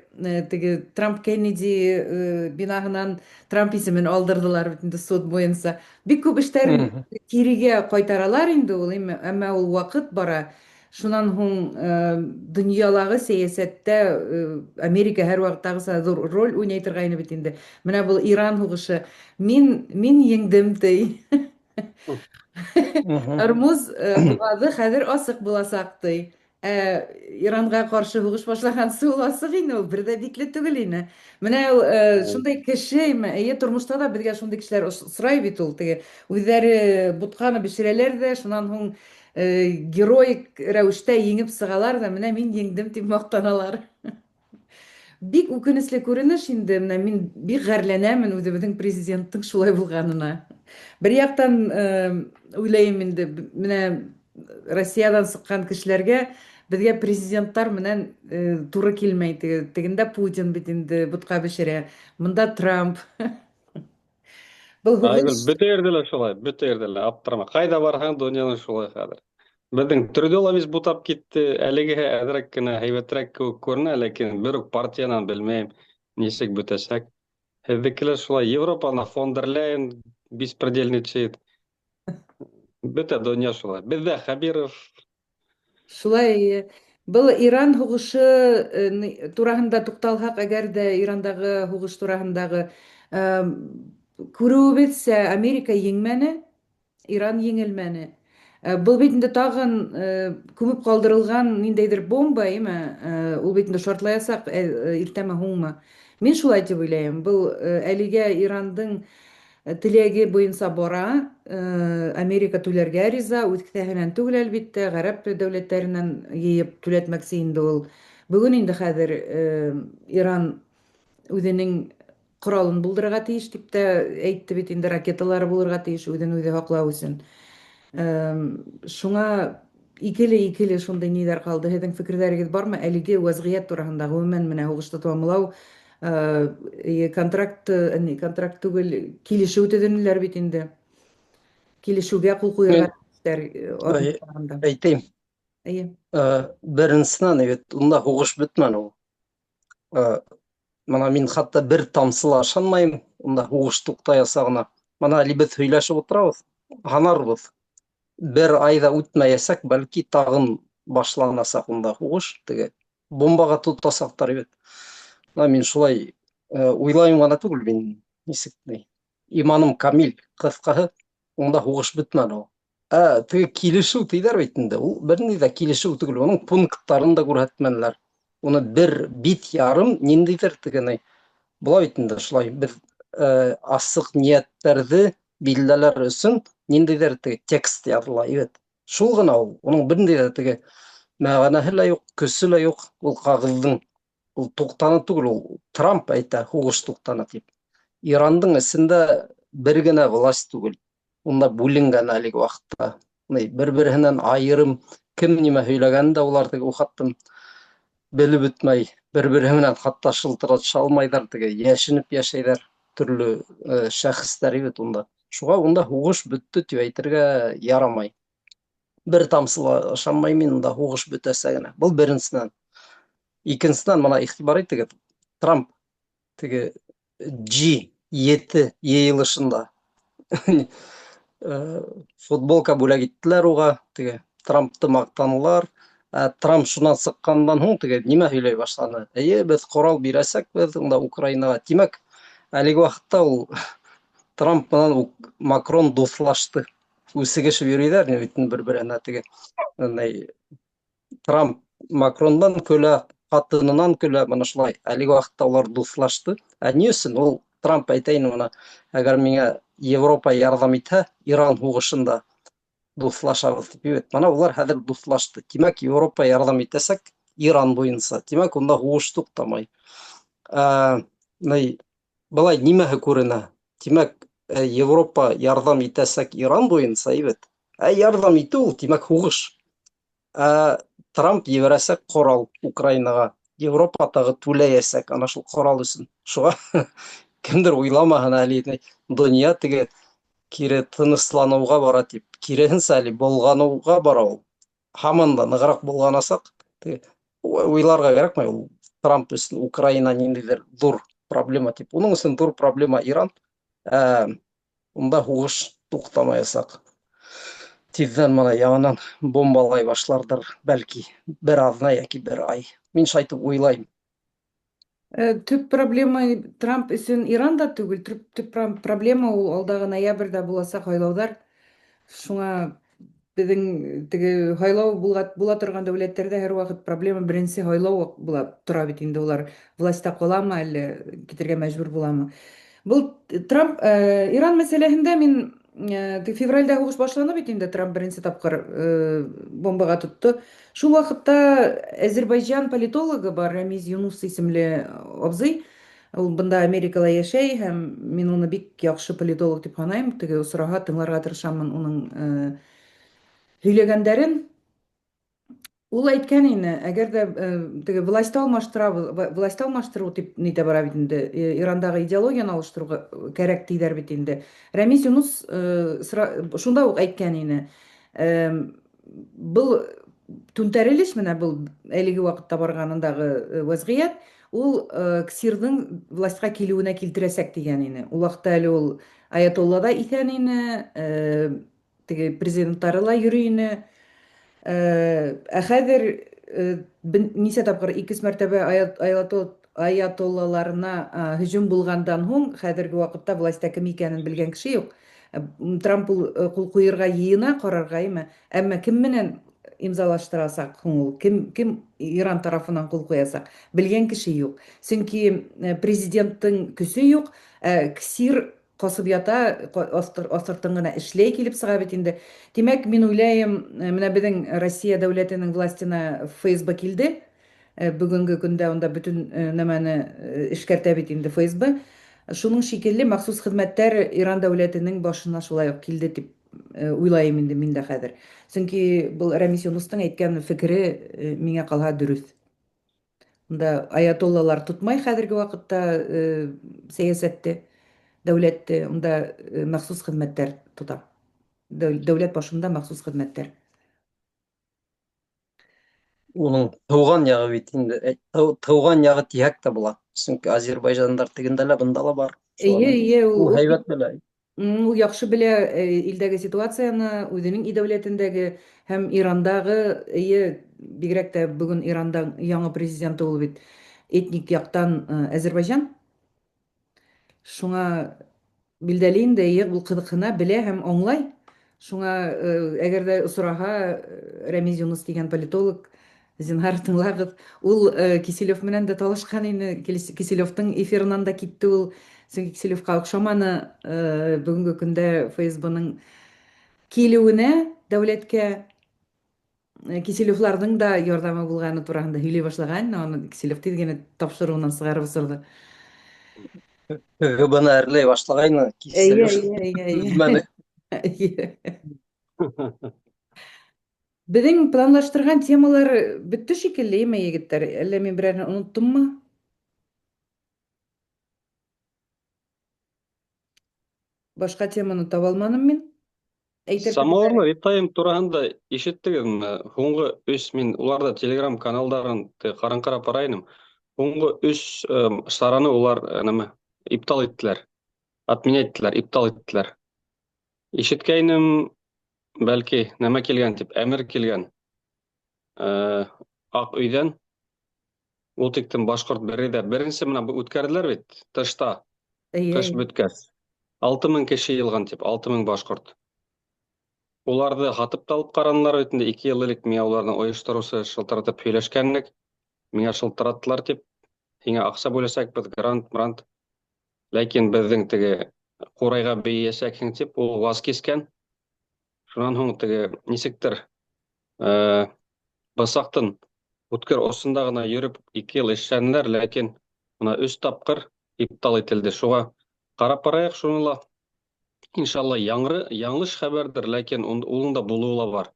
Теге Трамп Кеннеди бинаһынан Трамп исемен алдырҙылар бит инде суд буйынса. Бик күп эштәрен кирегә ҡайтаралар инде ул, әммә ул ваҡыт бара. Шунан һуң донъялағы сәйәсәттә Америка һәр ваҡыттағыса ҙур роль уйнай торғайны бит инде. Менә был Иран һуғышы. Мин еңдем ти. Ормуз буғаҙы хәҙер асыҡ буласаҡ ти. Ә Иранға ҡаршы һуғыш башлағансы ул асыҡ ине, ул бер ҙә бикле түгел ине. Менә ул шундай кеше, эйе, тормошта ла беҙгә шундай кешеләр осрай бит ул, теге үҙҙәре бутҡаны бешерәләр ҙә, шунан һуң героик рәүештә еңеп сығалар ҙа, менә мин еңдем тип маҡтаналар. Бик үкенесле күренеш инде, менә мин бик ғәрләнәмен үҙебеҙҙең президенттың шулай булғанына. Бер яҡтан уйлайым инде, менә Россиянан сыҡҡан кешеләргә беҙгә президенттар менән тура килмәй. Тегендә Путин бит инде бутҡа бешерә, бында Трамп. Был Айгөл, һуғыш бөтә ерҙә лә шулай, бөтә ерҙә лә аптырама. Ҡайҙа барһаң, донъяны шулай хәҙер. Беҙҙең Трюдо ла бит бутап китте, әлегеһе әҙерәк кенә һәйбәтерәк кеүек күренә, ләкин бер үк партиянан белмәйем, нисек бөтәсәк. Һеҙҙеке лә шулай, Европаны фон дер Ляйен беспредельничает. Бөтә донъя шулай. Беҙҙә Хәбиров. Шулай, был Иран һуғышы тураһында туҡталһаҡ, әгәр ҙә Ирандағы һуғыш тураһындағы күреүебеҙсә, Америка еңмәне, Иран еңелмәне. Был бит инде тағын күмеп ҡалдырылған ниндәйҙер бомба, име? Ул бит инде шартлаясаҡ иртәме һуңмы. Мин шулай тип уйлайым. Был әлегә Ирандың теләге буйынса бара, Америка түләргә риза, үҙ кеҫәһенән түгел әлбиттә, ғәрәп дәүләттәренән йыйып түләтмәксе инде ул. Бөгөн инде хәҙер Иран үҙенең ҡоралын булдырырға тейеш тип тә әйтте бит инде, ракеталары булырға тейеш үҙен үҙе һаҡлау өсөн. Шуңа икеле-икеле шундай ниҙәр ҡалды. Һеҙҙең фекерҙәрегеҙ бармы әлеге вәзғиәт тураһында, ғөмүмән менә һуғышты тамамлау, контракт, не, контракт түгел, килешеү төҙөнөләр бит инде. Килешеүгә ҡул ҡуйырға тейештәр аҙым. Әйтәйем. Эйе. Беренсенән бит унда һуғыш бөтмәне ул. Мына мин хатта бер тамсы ла ышанмайым, унда һуғыш туҡтаясағына. Мына әле беҙ һөйләшеп ултырабыҙ, һанарбыҙ. Бер ай ҙа үтмәйәсәк, бәлки тағын башланасаҡ унда һуғыш, теге бомбаға тотасаҡтар бит. Мына мин шулай уйлайым ғына түгел, мин нисек ни, иманым камил, ҡыҫҡаһы, унда һуғыш бөтмәне ул. Ә теге килешеү тиҙәр бит инде, ул бер ни ҙә килешеү түгел, уның пункттарын да күрһәтмәнеләр. Уны бер бит ярым ниндәйҙер теге ни була бит инде шулай беҙ асыҡ ниәттәрҙе билдәләр өсөн ниндәйҙер теге текст яҙыла бит. Шул ғына ул, уның бер ни ҙә теге мәғәнәһе лә юҡ, көсө лә юҡ ул ҡағыҙҙың. Ул туҡтаны түгел, ул Трамп әйтә, һуғыш туҡтаны тип. Ирандың эсендә бер генә власть түгел. Унда бүленгән әлеге ваҡытта. Бер-береһенән айырым Кем нимә һөйләгәнен дә улар теге ухаттым белеп бөтмәй, бер-береһе менән хатта шылтыратыша алмайҙар, теге йәшенеп йәшәйҙәр төрлө шәхестәр бит унда. Шуға унда һуғыш бөттө тип әйтергә ярамай. Бер тамсы ла ышанмайым мин унда һуғыш бөтәсәгенә. Был беренсенән. Икенсенән, мына иғтибар итегеҙ, Трамп теге G7 йыйылышында футболка бүләк иттеләр уға, теге Трампты маҡтанылар. Ә Трамп шунан сыҡҡандан һуң теге нимә һөйләй башланы? Эйе, беҙ ҡорал бирәсәкбеҙ унда Украинаға. Тимәк, әлеге ваҡытта ул Трамп менән Макрон дуҫлашты. Үсегешеп йөрөйҙәр бит бер-береһенә теге. Трамп Макрондан көлә, ҡатынынан көлә, мына шулай. Әлеге ваҡытта улар дуҫлашты. Ә ни өсөн? Ул Трамп әйтә ине мына, әгәр миңә Европа ярҙам итһә, Иран һуғышында дуҫлашабыҙ тип бит. Мына улар хәҙер дуҫлашты. Тимәк, Европа ярҙам итәсәк Иран буйынса. Тимәк, унда һуғыш туҡтамай. Ә, былай нимәһе күренә? Тимәк, Европа ярҙам итәсәк Иран буйынса, бит. Ә ярҙам итеү ул, тимәк, һуғыш. Ә Трамп ебәрәсәк ҡорал Украинаға. Европа тағы түләйәсәк ана шул ҡорал өсөн. Шуға кемдер уйламаһын әле донъя теге кире тынысланыуға бара тип. Киреһенсә әле болғаныуға бара ул. Һаман да нығыраҡ болғанасаҡ. Уйларға кәрәкмәй ул Трамп өсөн Украина ниндәйҙер ҙур проблема тип. Уның өсөн ҙур проблема Иран. Ә, унда һуғыш туҡтамаясаҡ. Тиҙҙән мына яңынан бомбалай башларҙыр, бәлки бер аҙна йәки бер ай. Мин шайтып уйлайым. Төп проблема Трамп өсөн Иран да түгел, төп проблема ул алдағы ноябрҙә буласаҡ һайлауҙар. Шуңа беҙҙең теге һайлау була торған дәүләттәрҙә һәр ваҡыт проблема беренсе һайлау була тора бит инде, улар власта ҡаламы әллә китергә мәжбүр буламы. Был Трамп Иран мәсьәләһендә мин февралдә һуғыш башланы бит инде, Трамп беренсе тапҡыр бомбаға тотто. Шул ваҡытта Азербайджан политологы бар, Рамиз Юнус исемле абзый. Ул бында Америкала йәшәй һәм мин уны бик яҡшы политолог тип һанайым. Теге осраһа тыңларға тырышамын уның һөйләгәндәрен. Ул әйткән ине, әгәр ҙә теге власты алмаштырабыҙ, власты алмаштырыу тип нитә бара бит инде, Ирандагы идеологияны алыштырыуға кәрәк тиҙәр бит инде. Рәмиз Юнус шунда уҡ әйткән ине. Был түнтәрелеш, менә был әлеге ваҡытта барғанындағы вәзғиәт, ул Ксирҙың властьҡа килеүенә килтерәсәк тигән ине. Ул ваҡытта әле ул Аятолла да иҫән ине, теге президенттары ла йөрөй ине. Ә хәҙер нисә тапҡыр, ике-өс мәртәбә аятоллаларына һөжүм булғандан һуң, хәҙерге ваҡытта власта кем икәнен белгән кеше юҡ. Трамп ул ҡул ҡуйырға йыйына ҡарарға, име, әммә кем менән имзалаштырасаҡ һуң ул? Кем Иран тарафынан ҡул ҡуясаҡ? Белгән кеше юҡ. Сөнки президенттың көсө юҡ, ә Ксир ҡасып ята, аҫтыртын ғына эшләй килеп сыға бит инде. Тимәк, мин уйлайым, менә беҙҙең Россия дәүләтенең властена ФСБ килде. Бөгөнгө көндә унда бөтөн нәмәне эшкәртә бит инде ФСБ. Шуның шикелле махсус хеҙмәттәр Иран дәүләтенең башына шулай уҡ килде тип уйлайым инде мин дә хәҙер. Сөнки был Рәмис Юнустың әйткән фекере миңә ҡалһа дөрөҫ. Унда аятоллалар тотмай хәҙерге ваҡытта сәйәсәтте, дәүләтте, унда махсус хеҙмәттәр тота. Дәүләт башында махсус хеҙмәттәр. Уның тыуған яғы бит инде, тыуған яғы тиһәк тә була. Сөнки азербайжандар тегендә лә, бында ла бар. Эйе, эйе, ул ул һәйбәт белә. Ул яҡшы белә илдәге ситуацияны, үҙенең дәүләтендәге һәм Ирандағы, эйе, бигерәк тә бөгөн Иранда яңы президенты ул бит этник яҡтан Азербайжан. Шуңа билдәле инде, эйе, ул ҡыҙыҡһына, белә һәм аңлай. Шуңа әгәр ҙә осраһа Рәмиз Юнус тигән политолог, зинһар тыңлағыҙ. Ул Киселев менән дә талашҡан ине, Киселевтың эфирынан да китте ул. Сөнки Киселевҡа оҡшаманы бөгөнгө көндә ФСБ-ның килеүенә дәүләткә Киселевларҙың да ярҙамы булғаны тураһында һөйләй башлаған, уны Киселев тиҙ генә тапшырыуынан сығарып осорҙо. КГБ-ны әрләй башлағайны Киселев. Эйе, эйе, эйе. Беҙҙең планлаштырған темалар бөттө шикелле, име, егеттәр? Әллә мин берәрһен оноттоммо? Башҡа теманы таба алманым мин. Әйтер Самауырлы Ритайым тураһында ишеттегеҙме? Һуңғы өс мин уларҙа телеграм каналдарын ҡараңҡырап бара инем. Һуңғы өс сараны улар нәмә ибтал иттеләр. Отменять иттеләр, ибтал иттеләр. Ишеткәйнем, бәлки нәмә килгән тип, әмер килгән. Аҡ өйҙән ул тиктем башҡорт бере дә беренсе менән үткәрҙеләр бит тышта ҡыш бөткәс. 6000 кеше йыйылған тип, 6000 башҡорт. Уларҙы һатып та алып ҡаранылар бит инде 2 йыл элек миңә уларҙың ойоштороусы шылтыратып һөйләшкәнлек. Миңә шылтыраттылар тип, һиңә аҡса бүләсәкбеҙ, грант, мрант. Ләкин беҙҙең теге ҡурайға бейәсәкһең тип, ул ваз кискән. Шунан һуң теге нисектер бысаҡтың үткер осонда ғына йөрөп 2 йыл эшләнеләр, ләкин бына 3 тапҡыр ибтал ителде. Шуға ҡарап барайыҡ шуны ла. Иншалла яңылыш хәбәрҙер, ләкин уның да булыуы ла бар.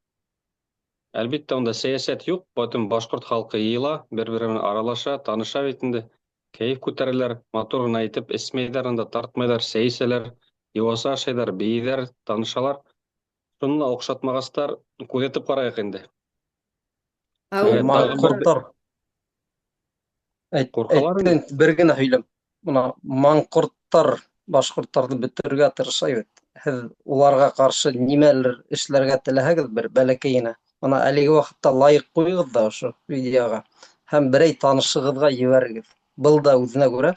Әлбиттә, унда сәйәсәт юҡ, бөтөн башҡорт халҡы йыйыла, бер-бере менән аралаша, таныша бит инде. Кәйеф күтәрәләр, матур ғына итеп эсмәйҙәр унда, тартмайҙар, сәй эсәләр, йыуаса ашайҙар, бейейҙәр, танышалар. Шуны ла оҡшатмағастар, күҙәтеп ҡарайыҡ инде. Маңҡорттар. Ҡурҡалар инде. Әйттең, бер генә һөйләм. Бына маңҡорттар башҡорттарҙы бөтөрөргә тырыша бит. Һеҙ уларға ҡаршы нимәлер эшләргә теләһәгеҙ, бер бәләкәй генә. Бына әлеге ваҡытта лайыҡ ҡуйығыҙ ҙа ошо видеоға һәм берәй танышығыҙға ебәрегеҙ. Был да үҙенә күрә,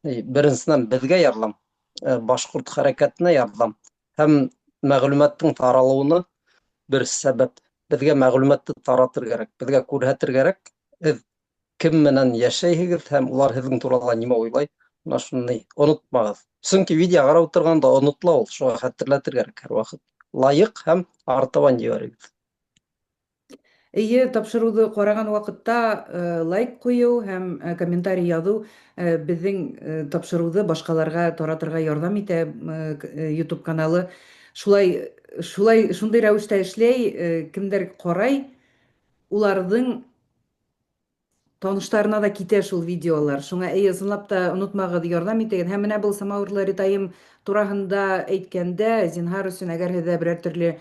беренсенән беҙгә ярҙам, башҡорт хәрәкәтенә ярҙам һәм мәғлүмәттең таралыуына бер сәбәп. Беҙгә мәғлүмәтте таратыр кәрәк, беҙгә күрһәтер кәрәк. Һеҙ кем менән йәшәйһегеҙ һәм улар һеҙҙең турала нимә уйлай, бына шуны онотмағыҙ. Сөнки видео ҡарап ултырғанда онотола ул, шуға хәтерләтер кәрәк һәр ваҡыт. Лайыҡ һәм артабан ебәрегеҙ. Эйе, тапшырыуҙы ҡараған ваҡытта лайк ҡуйыу һәм комментарий яҙыу беҙҙең тапшырыуҙы башҡаларға таратырға ярҙам итә. YouTube каналы шулай шундай рәүештә эшләй, кемдәр ҡарай, уларҙың таныштарына да китә шул видеолар. Шуңа эйе, ысынлап та онотмағыҙ, ярҙам итегеҙ. Һәм менә был Самауырлы Ритайым тураһында әйткәндә, зинһар өсөн, әгәр һеҙҙә берәр төрлө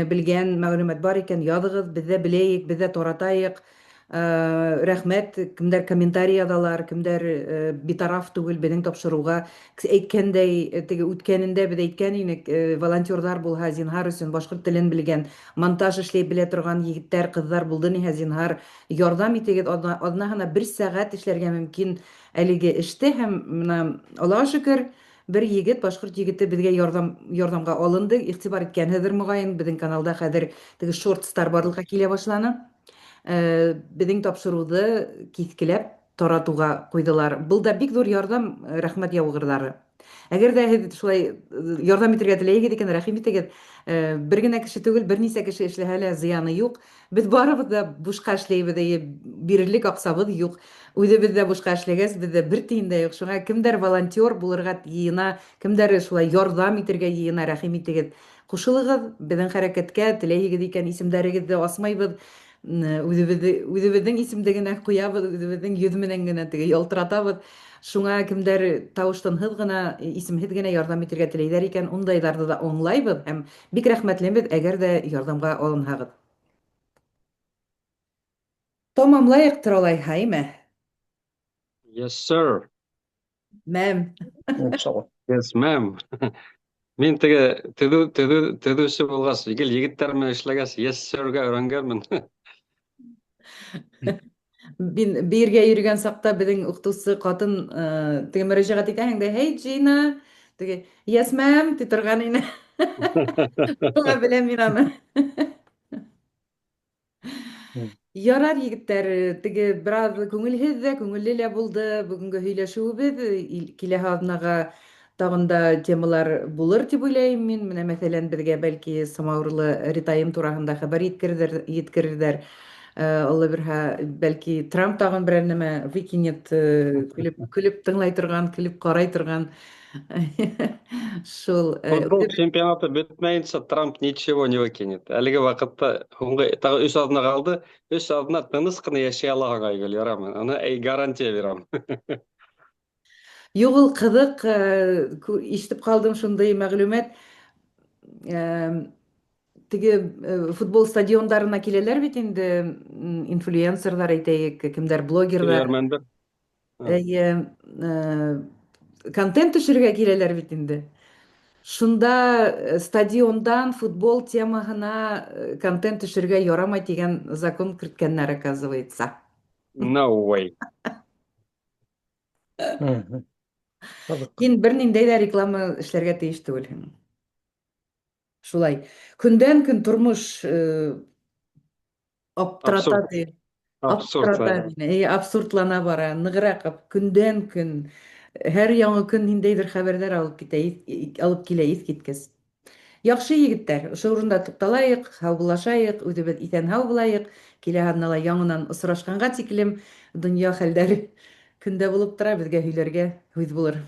белгән мәғлүмәт бар икән, яҙығыҙ, беҙ ҙә беләйек, беҙ дә таратайыҡ. Рәхмәт, кемдәр комментарий яҙалар, кемдәр битараф түгел беҙҙең тапшырыуға. Әйткәндәй, теге үткәнендә беҙ әйткән инек, волонтерҙар булһа, зинһар өсөн башҡорт телен белгән, монтаж эшләй белә торған егеттәр, ҡыҙҙар булды ниһә, зинһар ярҙам итегеҙ. Аҙнаһына бер сәғәт эшләргә мөмкин әлеге эште. Һәм бына Аллаға шөкөр, бер егет, башҡорт егете беҙгә ярҙамға алынды. Иғтибар иткәнһеҙҙер моғайын, беҙҙең каналда хәҙер теге шортстар барлыҡҡа килә башланы. Беҙҙең тапшырыуҙы киҫкеләп таратыуға ҡуйҙылар. Был да бик ҙур ярҙам, рәхмәт яуғырҙары. Әгәр ҙә һеҙ шулай ярҙам итергә теләйһегеҙ икән, рәхим итегеҙ. Бер генә кеше түгел, бер нисә кеше эшләһә лә зыяны юҡ. Беҙ барыбыҙ ҙа бушҡа эшләйбеҙ, эйе, бирерлек аҡсабыҙ юҡ. Үҙебеҙ ҙә бушҡа эшләгәс, беҙҙә бер тиен дә юҡ. Шуңа кемдәр волонтер булырға йыйына, кемдәр шулай ярҙам итергә йыйына, рәхим итегеҙ. Ҡушылығыҙ беҙҙең хәрәкәткә, теләйһегеҙ икән, исемдәрегеҙҙе асмайбыҙ. Үҙебеҙҙең исемде генә ҡуябыҙ, үҙебеҙҙең йөҙ менән генә теге ялтыратабыҙ. Шуңа кемдәр тауыштынһыҙ ғына, исемһеҙ генә ярҙам итергә теләйҙәр икән, ундайҙарҙы ла аңлайбыҙ һәм бик рәхмәтлебеҙ, әгәр ҙә ярҙамға алынһағыҙ. Тамамлайыҡтыр алайһа, әйме? Yes, sir. Ma'am. Иншалла. Yes, ma'am. Мин теге төҙөүсе булғас, гел егеттәр менән эшләгәс, yes, sir-гә өйрәнгәнмен. Мин бейергә йөрөгән саҡта беҙҙең уҡытыусы ҡатын, теге мөрәжәғәт итәһең дә, hey, Gina, теге, yes, ma'am, ти торған ине. Шуңа беләм мин аны. Ярар, егеттәр, теге бер аҙ күңелһеҙ ҙә, күңелле лә булды бөгөнгө һөйләшеүебеҙ. Киләһе аҙнаға тағын да темалар булыр тип уйлайым мин. Менә, мәҫәлән, беҙгә бәлки Самауырлы Ритайым тураһында хәбәр еткерерҙәр. Алла бирһә, бәлки Трамп тагын берәр нәмә выкинет, көлеп, көлеп тыңлай торган, көлеп карай торган. Шул. Футбол чемпионаты бөтмәенчә Трамп ничего не выкинет. Әлеге вакытта һуңгы тагы өч аҙна ҡалды. Өс аҙна тыныс ҡына йәшәй алаһың, Айгөл, ярамы? Аны әй гарантия бирәм. Юк, ул кызык, ишетеп калдым шундый мәгълүмат. Теге футбол стадиондарына киләләр бит инде инфлюенсерлар әйтәйек, кемдәр блогерлар. Көярмәндер. Әйе, контент төшерергә киләләр бит инде. Шунда стадиондан футбол темаһына контент төшерергә ярамай дигән закон керткәннәр, оказывается. No way. Син берниндәй дә реклама эшләргә тиеш түгелһең. Шулай. Көндән-көн тормыш аптырата ди. Аптырата мине. Әйе, абсурдлана бара. Ныграк көндән-көн һәр яңа көн ниндәйдер хәбәрләр алып китә, алып килә искиткеч. Яхшы, егетләр, ошо урында тукталайык, һаубуллашайык, үзебез исән-һау булайык. Килә атнала яңынан осрашканга тиклем дөнья хәлләре көндә булып тора, безгә һөйләргә һүз булыр.